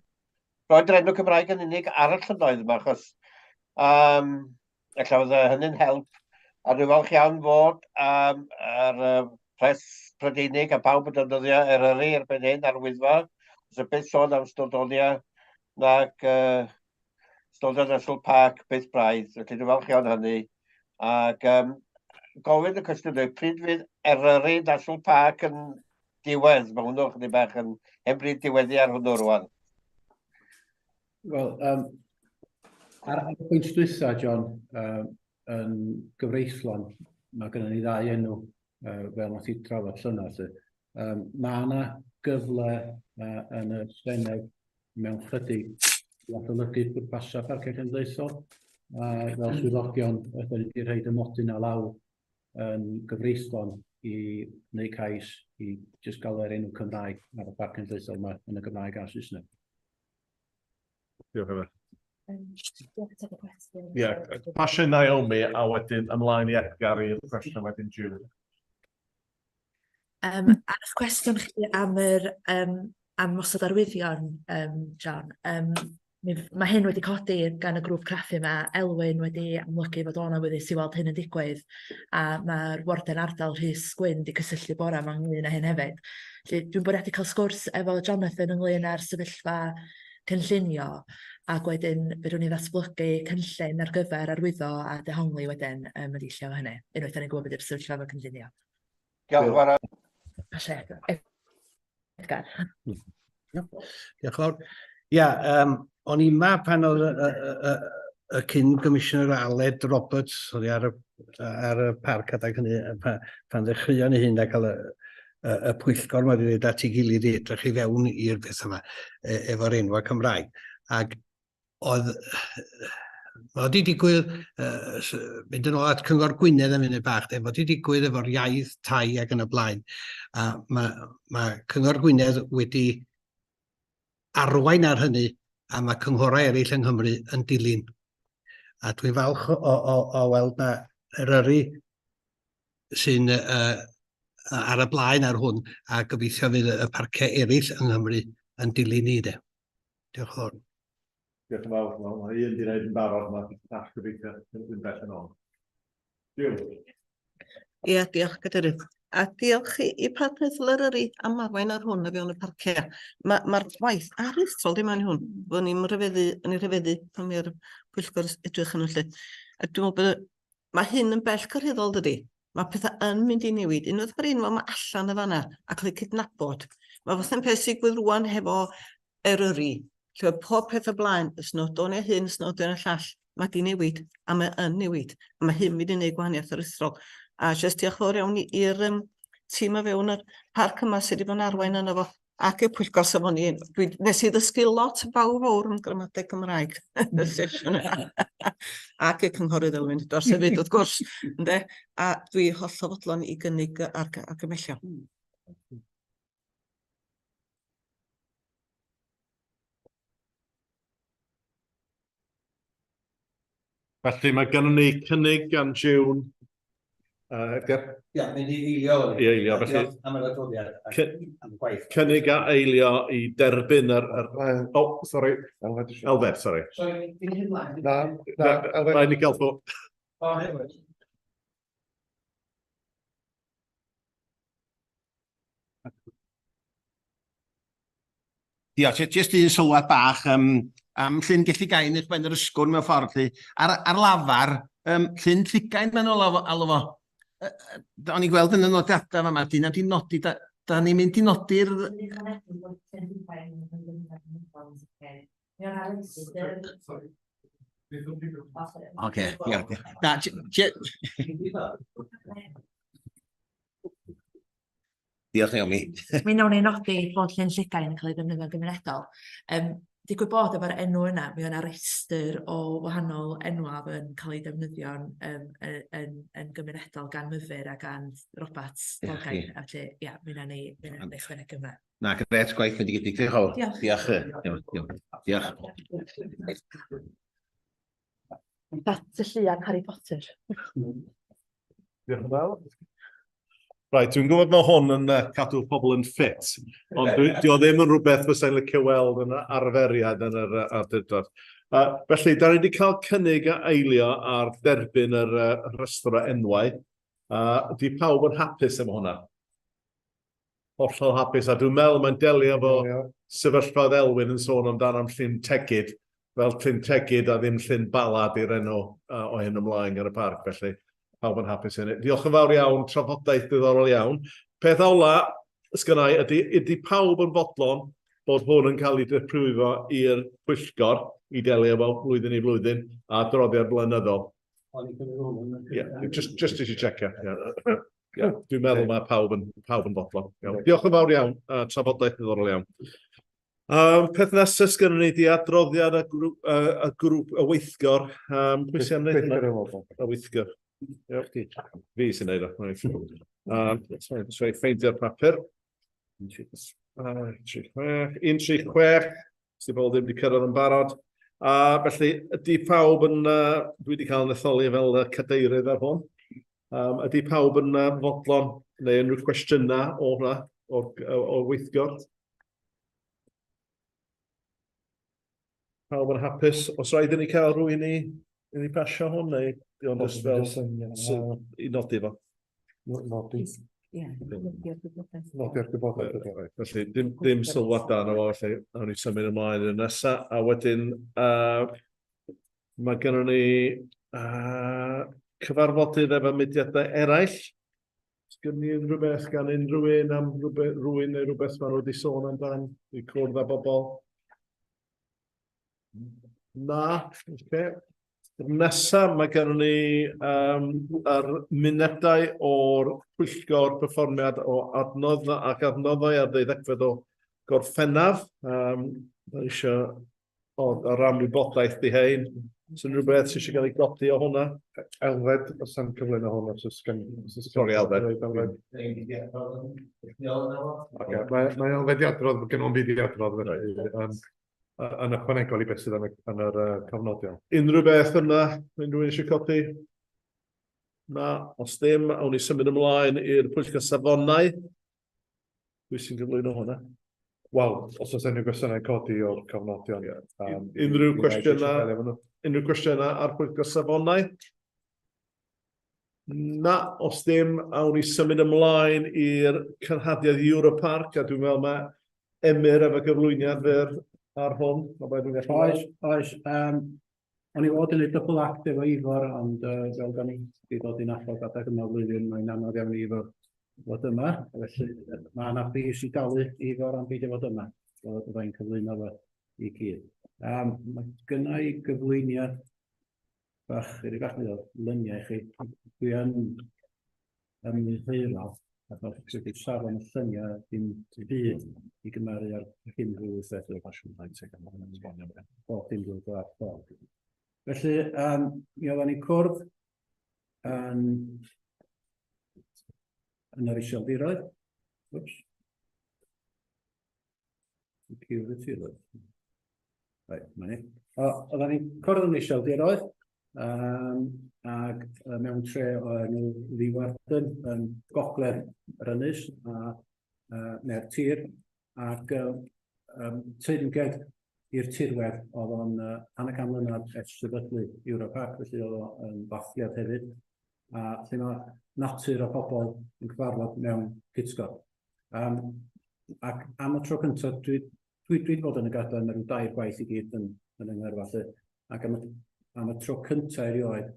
roed yr enw Cymraeg yn unig ar y llynnoedd yma, achos ella fydde hynny'n help. A dwi'n falch iawn fod ar pres Prydeinig a pawb yn defnyddio Eryri erbyn hyn ar Wyddfa. Os y beth sôn am Snowdonia nac Snowdon National Park, beth braidd. Felly dwi'n falch iawn hynny. Ac gofyn y cwestiwn yw, pryd fydd Eryri National Park yn diwedd? Mae hwnnw chydig bach yn hen bryd diweddu ar hwnnw rwan. Wel, ar y pwynt dwytha, John, yn gyfreithlon, mae gennym ni ddau enw, fel nath i drafod llynedd. Mae yna gyfle yn y Senedd mewn chydig i adolygu pwrpasau Parciau Cenedlaethol. Fel swyddogion, ydyn ni wedi rhoid y nodyn a lawr yn gyfreithlon i wneud cais i jyst gael yr enw Cymraeg ar y Parc Cenedlaethol yma yn y Gymraeg a'r Saesneg. Diolch yn fawr. Ie, pasio Naomi a wedyn ymlaen i Edgar i'r cwestiwn wedyn Julie. Ar eich cwestiwn chi am yr am osod arwyddion, John, mae hyn wedi codi gan y grŵp craffu yma. Elwyn wedi amlygu fod o'n awyddus i weld hyn yn digwydd, a mae'r warden ardal Rhys Gwyn wedi cysylltu bore yma ynglyn â hyn hefyd. Felly, dwi'n bwriadu cael sgwrs efo Jonathan ynglyn â'r sefyllfa cynllunio, ac wedyn fedrwn ni ddatblygu cynllun ar gyfer arwyddo a dehongli wedyn yn deillio o hynny, unwaith da ni'n gwybod beth yw'r sefyllfa efo cynllunio. Diolch yn fawr. Edgar. Diolch yn fawr. Ia, o'n i yma pan oedd y cyn Commissioner Aled Roberts, oedd ar y parc adag hynny, pan ddechreuon ni hyn a cael y pwyllgor yma wedi dod at ei gilydd i edrych i fewn i'r beth yma efo'r enwau Cymraeg. Ac oedd mae wedi digwydd, mynd yn ôl at Cyngor Gwynedd am funud bach, mae wedi digwydd efo'r iaith, tai ac yn y blaen. A mae Cyngor Gwynedd wedi arwain ar hynny, a mae cynghorau eraill yng Nghymru yn dilyn. A dwi'n falch o weld na Eryri sy'n ar y blaen ar hwn, a gobeithio fydd y parciau eraill yng Nghymru yn dilyn ni de. Diolch yn fawr. Diolch yn fawr. Wel, mae un di wneud yn barod, mae llall gobeithio yn bell yn ôl. Diolch. Ie, diolch Cadeirydd. A diolch i Parc Cenedlaethol Eryri am arwain ar hwn o fewn y parciau. Mae'r gwaith aruthrol di mewn i hwn. Fy ni'n rhyfeddu, yn ei rhyfeddu pan mae'r pwyllgor edrych yn lle. A dwi'n meddwl bod mae hyn yn bell cyrhaeddol, dydy. Mae pethau yn mynd i newid. Unwaith mae'r enw yma allan y fanna a cael ei cydnabod. Mae fatha'n peth sy'n digwydd rŵan hefo Eryri. Lle oedd pob peth o blaen, y Snowdonia hyn, y Snowdonia llall, mae di newid, a mae yn newid, a mae hyn mynd i wneud gwahaniaeth aruthrol. A jyst diolch fawr iawn i'r um, tîm o fewn yr parc yma sydd wedi bod yn arwain yno fo, ac y pwyllgor safoni. Dwi, nes i ddysgu lot fawr fawr am gramadeg Cymraeg yn y sesiwn yna. ac y cynghorydd Elwyn Edwards hefyd, wrth gwrs. Ynde? A dwi hollol fodlon i gynnig argymhellion. Felly mae gennym ni cynnig gan June. Edgar? Ia, mynd i eilio. I eilio, felly. Diolch am yr adroddiad ac am y gwaith. Cynnig a eilio i derbyn yr... yr... O, oh, sori. Elfed. Elfed, sori. Sorry, fi'n hyn mlaen. Na, na, Elfed. Rhaid ni gael fo. O, hefyd. Diolch. Jyst un sylwad bach um, am Llyn Gelligain uwch ben yr Ysgwrn mewn ffordd. Lly. Ar, ar lafar, um, Llyn Llugain maen nhw'n alw fo. O'n i'n gweld yn y nodiadau yma, dyna di nodi, da, da ni'n mynd i nodi'r... Oce, diolch. Na, Diolch Naomi. Mi wnawn ni nodi bod Llyn Llugain yn cael ei ddefnyddio'n gymunedol. Um, digwydd bod efo'r enw yna, mi yna restr o wahanol enwau yn cael ei defnyddio'n um, yn, yn, yn gymunedol gan Myfyr a gan Roberts. Felly, ia, mi wnawn ni, mi wnawn ni ychwanegu yma. Na, gret gwaith wedi gyda. Diolch fawr. Diolch. Diolch. Diolch. That's y llian Harry Potter. Diolch yn fawr. Right, dwi'n gwybod mae hwn yn cadw pobl yn ffit, ond dwi, di o ddim yn rhywbeth fysai'n licio weld yn arferiad yn yr awdurdod. Felly, da ni wedi cael cynnig a eilio ar derbyn yr rhestr o enwau. Di pawb yn hapus efo hwnna? Hollol hapus, a dwi'n meddwl mae'n delio efo sefyllfa oedd Elwyn yn sôn amdano am Llyn Tegid, fel Llyn Tegid a ddim Llyn Bala di'r enw uh, o hyn ymlaen gan y parc, felly pawb yn hapus hynny. Diolch yn fawr iawn, trafodaeth diddorol iawn. Peth ola sgynnau ydy, ydy pawb yn fodlon bod hwn yn cael ei dirprwyfo i'r pwyllgor i delio efo flwyddyn i flwyddyn a adroddiad blynyddol. Yeah, just, just eisiau checio. Yeah. Yeah, dwi'n meddwl mae pawb yn, pawb yn fodlon. Iawn. Diolch yn fawr iawn, trafodaeth ddiddorol iawn. Peth nesaf sgynnon ni di adroddiad y grŵp, y grŵp y weithgor. Pwy sy'n am wneud hwnna? Y weithgor. Fi sy'n neud o. Sorry, sorry, ffeindio'r papur. 1, 3, 6, 1, 3, 6, sydd bobl ddim wedi cyrraedd yn barod. A felly, ydy pawb yn... Uh, dwi wedi cael yn etholi fel uh, cadeirydd ar hwn. Um, ydy pawb yn uh, fodlon neu unrhyw cwestiynau o hwnna, o'r, o'r weithgor? Pawb yn hapus. Os rhaid i ni cael rhywun i, i ni pasio hwn, neu di o'n just fel i nodi fo? Nodi. Ie, nodi'r gwybodaeth. Nodi'r gwybodaeth. Felly, dim, dim sylwadau arno fo, felly awn ni symud ymlaen i'r nesaf. A wedyn, uh, mae gennym ni uh, cyfarfodydd efo mudiadau eraill. Os gen ni unrhyw beth gan unrhyw un am rhywbeth, rhywun neu rhywbeth maen nhw wedi sôn amdan i cwrdd â bobl? Na, oce. Okay. Nesaf, mae gennym ni um, yr munedau o'r pwyllgor perfformiad o adnodd ac adnoddau ar ddeuddegfed o Gorffennaf. Um, mae eisiau o, o ran wybodaeth di hein. Os unrhyw beth sydd eisiau cael ei godi o hwnna? Elfed, os am cyflwyno hwn, os oes gen... Sorry, Elfed. Elfed. Okay, mae, mae Elfed i adrodd, gen o'n byd i adrodd, felly, um, yn ychwanegol i beth sydd yn, y, yn yr uh, cofnodion. Unrhyw beth yna, unrhyw un eisiau codi? Na, os ddim, awn ni symud ymlaen i'r pwyllgor safonau. Pwy sy'n gyflwyno hwnna? Wel, os oes unrhyw gwestiynau codi o'r cofnodion. Yeah. Um, unrhyw cwestiynau, unrhyw cwestiynau ar pwyllgor safonau? Na, os ddim, awn ni symud ymlaen i'r cynhadiad Europark, a dwi'n meddwl mae Emyr efo gyflwyniad fyr ar hwn. Oes, oes. Um, o'n i fod yn ei double act efo Ifor, ond uh, fel da ni wedi dod i'n nabod adeg yma flwyddyn, mae'n anodd iawn i Ifor fod yma. Felly mae yna bris i dalu Ifor am beidio fod yma. So, byddai'n cyflwyno fo. i gyd. Mae gynna i gyflwyniad bach, ydy bach mwy o luniau i chi. Dwi yn ymddiheuro, achos dydy safon y lluniau ddim byd i gymaru â'r hyn rhyw weithredu. Bob dim drwy'r gwlad ffordd. Felly, mi oedden ni'n cwrdd yn yr Iseldiroedd. Wps. Security alert. Reit, mae ni. Oedden ni'n cwrdd yn Iseldiroedd, ac mewn tre o enw Leeuwarden yn gogledd yr ynys, a neu'r tir, ac teyrnged i'r tirwedd oedd o'n hanner can mlynedd ers sefydlu Europarc, felly oedd o'n ddathliad hefyd, a lle mae natur a pobl yn cyfarfod mewn cytgord. Ac am y tro cyntaf, dwi wedi bod yn y gadair mewn dair gwaith i gyd yn yng ngyrfa, lle. Ac am y tro cyntaf erioed,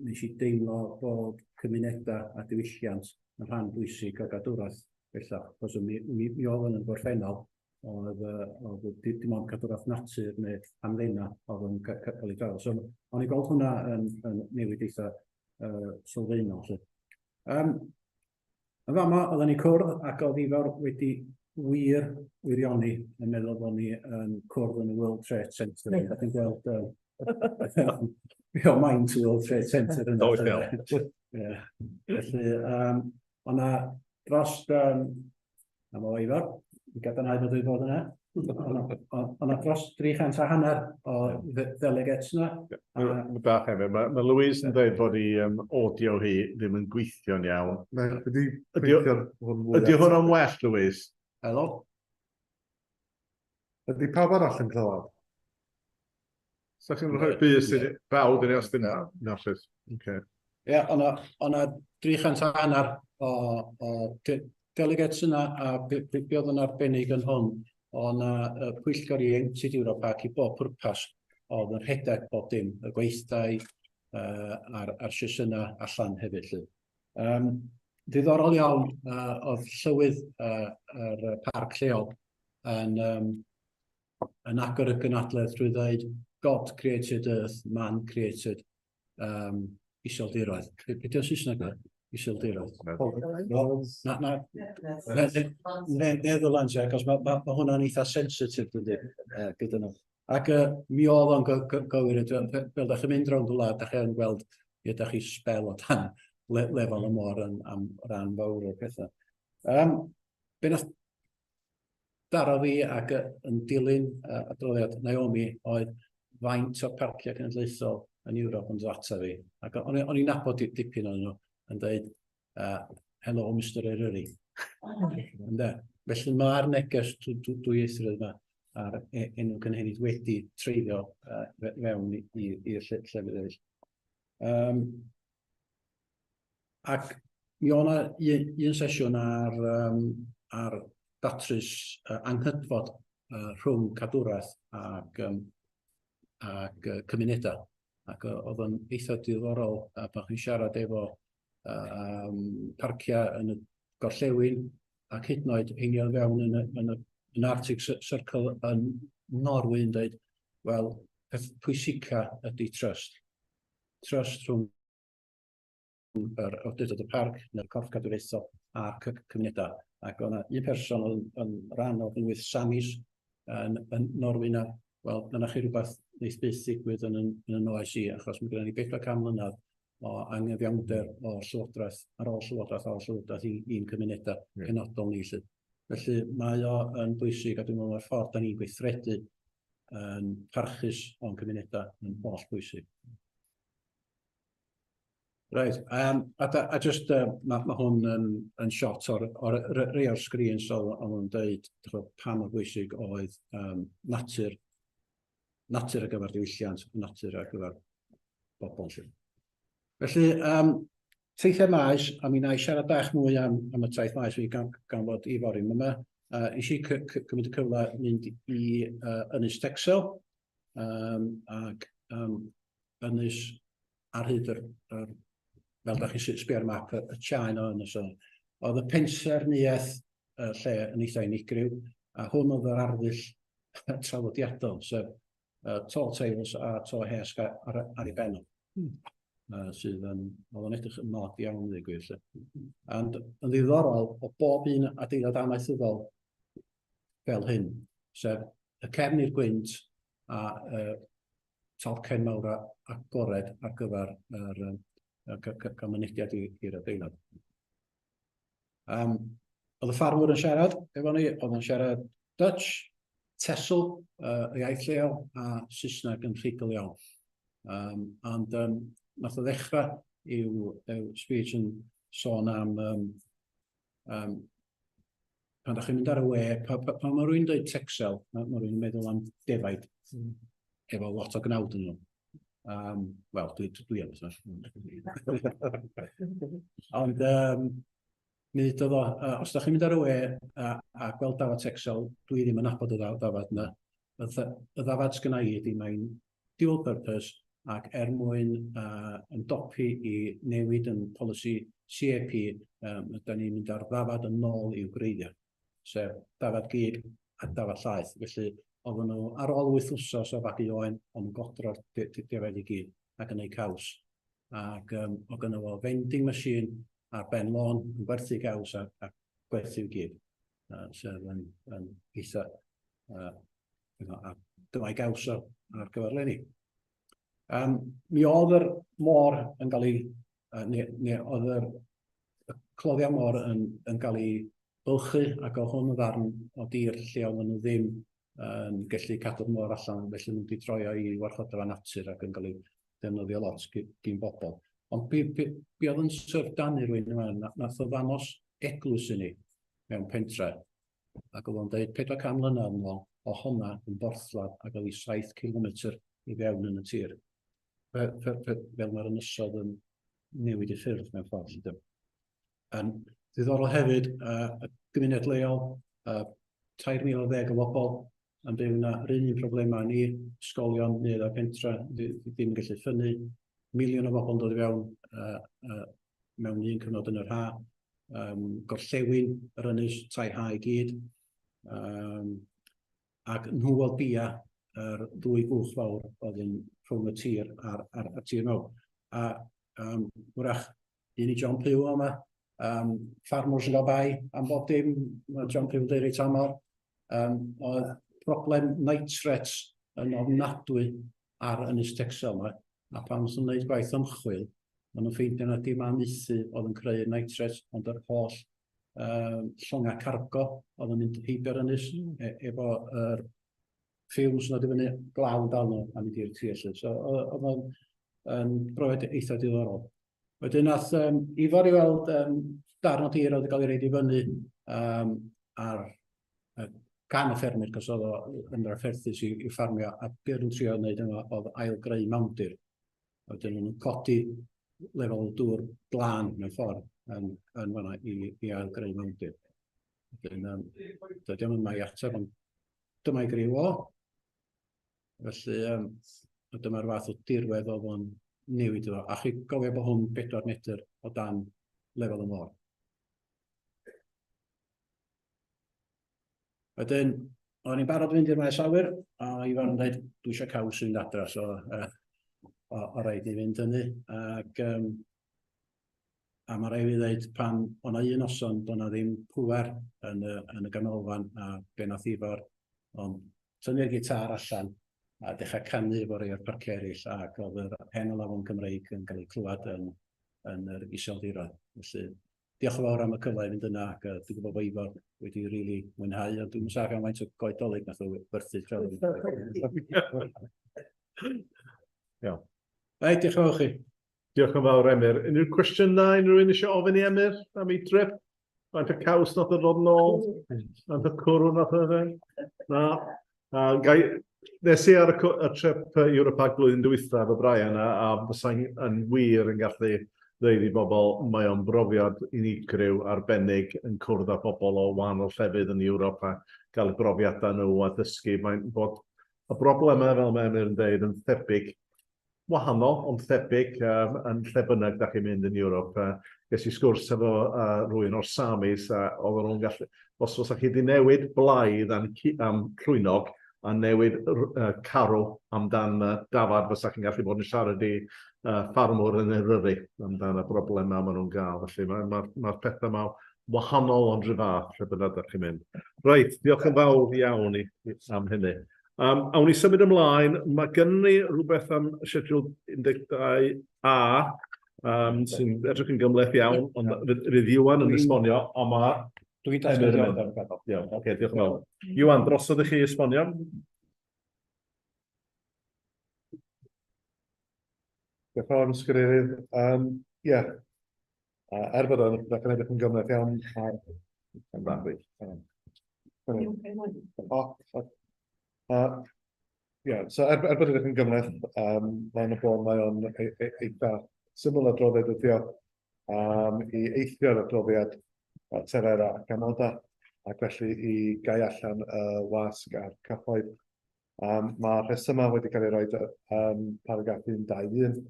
nes i deimlo bod cymunedau a diwylliant yn rhan bwysig o gadwraeth bellach. Achos mi oedd yn y gorffennol, oedd dim ond cadwraeth natur neu hamddena oedd yn cael ei gael. So, o'n i'n gweld hwnna yn newid eitha sylfaenol. Lle. Yn fama, oedden ni'n cwrdd ac oedd Ifor wedi wir wirioni yn meddwl bod ni yn cwrdd yn y World Trade Centre. Da chi'n gweld o maint y World Trade Centre yn Doedd fel. Ie. Felly, o'na dros, am o Ifor, i gadarnhau bod wedi bod yna, o'na dros 350 o delegates yna. Mae bach hefyd. Mae Louise yn dweud bod ei audio hi ddim yn gweithio'n iawn. Mae wedi gweithio'n hwn fwy. Ydy hwn yn well, Louise? Helo? Ydy pawb arall yn clywed? Sa chi'n rhoi bys i bawb yn ei os dyn nhw? Okay. Ie, o'na 350 o delegates yna, a be oedd yn arbennig yn hwn, o'na pwyllgor ieuenctid Ewrop ac i bob pwrpas oedd yn rhedeg bob dim, y gweithdai a'r sesiynau allan hefyd. Lly. Diddorol iawn oedd llywydd yr parc lleol yn agor y gynadledd drwy ddweud God created earth, man created Iseldiroedd. Be di o'n Saesneg na? Iseldiroedd. Na, Netherlands, ie, achos mae hwnna'n eitha sensitif, dydy, gyda nhw. Ac mi oedd o'n gywir, fel da chi'n mynd rownd y wlad, da chi'n gweld, ie, da chi sbel o dan lefel y môr yn, am ran fawr o'r pethau. Be nath daro fi ac yn dilyn adroddiad Naomi oedd faint o'r parciau cenedlaethol yn Ewrop yn dod ata fi. Ac o'n i'n nabod dipyn o'n nhw yn dweud, hello Mr Eryri. Ynde? Felly mae'r neges dwyieithrwydd yma a'r enw cynhenid wedi treiddio fewn i'r llefydd eraill. Ac mi oedd 'na un sesiwn ar datrys anghydfod rhwng cadwraeth ac cymunedau. Ac oedd o'n eitha diddorol pan chi'n siarad efo parciau yn y gorllewin ac hyd yn oed heini oedd fewn yn y Arctic Circle yn Norwy yn dweud, wel, peth pwysica ydy trust. Trust rhwng yr awdurdod y parc neu'r corff cadwraethol a'r cymunedau. Ac oedd yna un person oedd yn rhan o'r lwyth Samis yn Norwy na, wel, dyna chi rhywbeth wneith byth ddigwydd yn oes i, achos mae gennym ni 400 mlynedd o angyfiawnder o llywodraeth ar ôl llywodraeth ar ôl llywodraeth i'n cymunedau penodol ni. Lly. Felly mae o yn bwysig, a dwi'n meddwl mae'r ffordd da ni'n gweithredu yn parchus o'n cymunedau yn holl bwysig. Reit, a just, mae hwn yn shot o'r rei o'r sgrin, so o'n nhw'n dweud pa mor bwysig oedd natur ar gyfer diwylliant, natur ar gyfer bobl. Lly. Felly, teithiau maes, a mi wna i siarad bach mwy am y taith maes fi gan fod Ifor ddim yma. Nes i cymryd y cyfle mynd i Ynys Texel, ac ynys ar hyd yr fel da chi'n sbio ar y map, y chain o ynys o. Oedd y pensaernïaeth lle yn eitha unigryw, a hwn oedd yr arddull traddodiadol, sef to teils a to hesg ar ei ben o. Sydd yn, oedd o'n edrych yn od iawn i ddweud gwir. Lle. And yn ddiddorol, o bob un adeilad amaethyddol fel hyn, sef y cefn i'r gwynt a talcen mawr agored ar gyfer yr, cael mynediad i'r adeilad. Oedd y ffarmwr yn siarad efo ni, oedd yn siarad Dutch, Texel, y iaith lleol, a Saesneg yn rhugl iawn. Ond nath o ddechrau i'w speech yn sôn am pan da chi'n mynd ar y we, pan mae rhywun dweud Texel, mae rhywun yn meddwl am defaid efo lot o gnawd yn nhw. Wel, dwi am Ond mi ddudodd o, os da chi'n mynd ar y we a gweld dafad Texel, dwi ddim yn nabod y ddafad yna. Y ddafad sgynna i ydy mae'n dual purpose ac er mwyn ymdopi i newid yn polisi CAP, da ni'n mynd ar ddafad yn ôl i'w gwreiddiau, sef dafad gig a dafad llaeth. Felly, oedden nhw ar ôl 8 wsos o fagu oen, o'n nhw'n godro'r defaid i gyd ac yn eu caws. Ac oedd gynno fo vending machine ar ben lôn yn gwerthu caws a gwerthu i gyd. Sef yn eitha, a dyma'i gaws o ar gyfer leni. Mi oedd yr môr yn cael ei, neu oedd yr cloddiau môr yn cael ei bylchu, ac oedd hwn yn ddarn o dir lle oedden nhw ddim yn gallu cadw'r môr allan, felly nhw wedi troi o i warchodfa natur ac yn cael ei defnyddio lot gyn bobl. Ond be oedd yn syfrdanu rhywun yma, nath o ddangos eglwys i ni mewn pentre, ac oedd o'n dweud 400 mlynedd yn ôl, o honna yn borthladd ac oedd hi 7 km i fewn yn y tir. Fel mae'r ynysodd yn newid i ffyrdd mewn ffordd. Lle. Yn ddiddorol hefyd, y gymuned leol, 3,010 o bobl yn byw yna, yr un problemau ni, ysgolion, neuaddau pentra, ddim yn gallu ffynnu, miliwn o bobl yn dod i fewn mewn un cyfnod yn yr ha, gorllewin yr ynys, tai ha i gyd, ac nhw oedd bia yr ddwy gwch fawr oedd yn rhwng y tir a'r tir mawr. A wrach, un i John Pugh yma, ffarmwr sy'n cael bai am bob dim, mae John Pugh yn dweud reit aml, oedd problem nitrates yn ofnadwy ar Ynys Texel yma, a pan wnaethon nhw'n gwneud gwaith ymchwil, maen nhw'n ffeindio na dim amaethu oedd yn creu'r nitrates, ond yr holl llongau cargo oedd yn mynd heibio'r ynys efo yr fumes yn dod i fyny, glaw yn dal nhw a mynd i'r tir. So oedd o'n yn brofiad eitha diddorol. Wedyn nath Ifor i weld darn o dir oedd yn cael ei reid i fyny ar gan y ffermwyr, cos oedd o yn drafferthus i ffarmio, a be oedd yn trio wneud yma oedd ail-greu mawndir. Wedyn nhw'n codi lefel o dŵr glân mewn ffordd yn fanna i ail-greu mawndir. Wedyn, dydy o'm yma i ateb, ond dyma'i griw o. Felly, dyma'r fath o dirwedd oedd o'n newid iddo. A chi gofio bod hwn 4 metr o dan lefel y môr. Wedyn, o'n i'n barod fynd i'r maes awyr, a Ifan yn dweud, dwi eisiau caws i fynd adra, so o rhaid i fynd hynny. Ac, a mae rhaid i fi ddweud, pan o'na un noson, doedd 'na ddim pŵer yn y ganolfan, a be nath Ifor, ond tynnu'r gitar allan a dechrau canu efo rhai o'r parciau eraill, ac oedd yr hen alawon Cymreig yn cael eu clywed yn yr iseldiroedd. Felly, diolch yn fawr am y cyfle i fynd yna, ac dwi'n gwybod bod Ifor wedi rili really mwynhau, ond dwi'n saff iawn faint o goed Dolig nath o werthu tra. Iawn. Reit, diolch yn fawr chi. Diolch yn fawr, Emyr. Unrhyw cwestiynau, unrhyw un eisiau ofyn i Emyr am ei drip? Faint o caws nath o ddod nôl? Faint o cwrw nath o ddod? Na. Gai, nes i ar y trip Europa Park blwyddyn dwytha efo Brian, a fysai'n yn wir yn gallu ddeud i bobl, mae o'n brofiad unigryw arbennig yn cwrdd â pobl o wahanol llefydd yn Ewrop a gael y brofiadau nhw a dysgu. Mae'n bod y broblemau, fel mae Emyr yn deud, yn thebyg wahanol, ond thebyg yn lle bynnag da chi'n mynd yn Ewrop. Ges i sgwrs efo rhywun o'r Samis, a oedden nhw'n gallu, os fysa chi wedi newid blaidd am llwynog, a newid carw amdan dafad fysa chi'n gallu bod yn siarad i ffarmwr yn Eryri amdan y broblemau maen nhw'n gael. Felly mae'r ma, ma, ma pethau yma wahanol ond rhyw fath lle bynnag ydych chi'n mynd. Reit, diolch yn fawr iawn i, am hynny. Awn ni symud ymlaen. Mae gennym ni rhywbeth am schedule 12A sy'n edrych yn gymhleth iawn, ond fydd Iwan yn esbonio, ond mae... Dwi'n datgan iawn. Iawn, oce, diolch yn fawr. Iwan, drosodd i chi esbonio. Diolch yn fawr, Mr Cadeirydd. Ie, er bod o'n edrych yn gymhleth iawn, Ie, so er bod edrych yn gymhleth, mae'n y bôn mae o'n eitha syml adroddiad ydi o, i eithrio'r adroddiad telerau ac amodau, ac felly i gau allan y wasg a'r cyhoedd. Mae'r rhesymau wedi cael eu rhoi yn paragraff 121,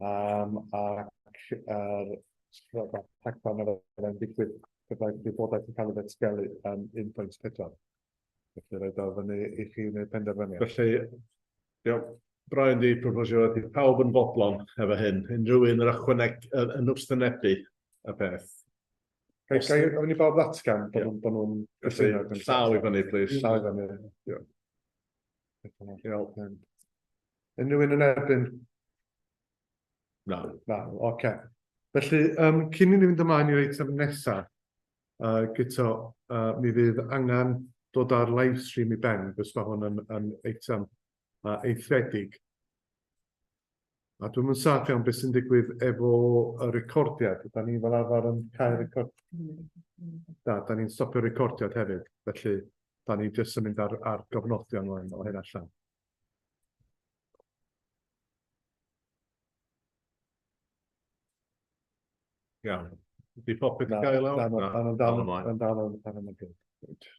ac yr rhagfarn a fyddai'n digwydd pe bai gwybodaeth yn cael ei ddatgelu yn 1.4. Felly rhaid o fyny i chi wneud penderfyniad. Felly, iawn, Brian di proposio ydy pawb yn fodlon efo hyn? Unrhyw un yn ychwaneg, yn wrthwynebu y peth? Ga i ofyn i bawb ddatgan bod nhw'n Felly, llaw i fyny, please. Llaw i fyny. Iawn. Iawn. Unrhyw un yn erbyn? Na. Na, oce. Okay. Felly, cyn i ni fynd ymlaen i'r eitem nesaf, Guto, mi fydd angen dod â'r live stream i ben, cos mae hwn yn eitem eithriedig. A dwi'm yn saff iawn beth sy'n digwydd efo y recordiad. Da ni fel arfer yn cael record... Da, da ni'n stopio'r recordiad hefyd, felly da ni jyst yn mynd ar gofnodion o hyn allan. Iawn. Ydy popeth yn cael ei lawr? Na, na, dal ymlaen. Dal ymlaen.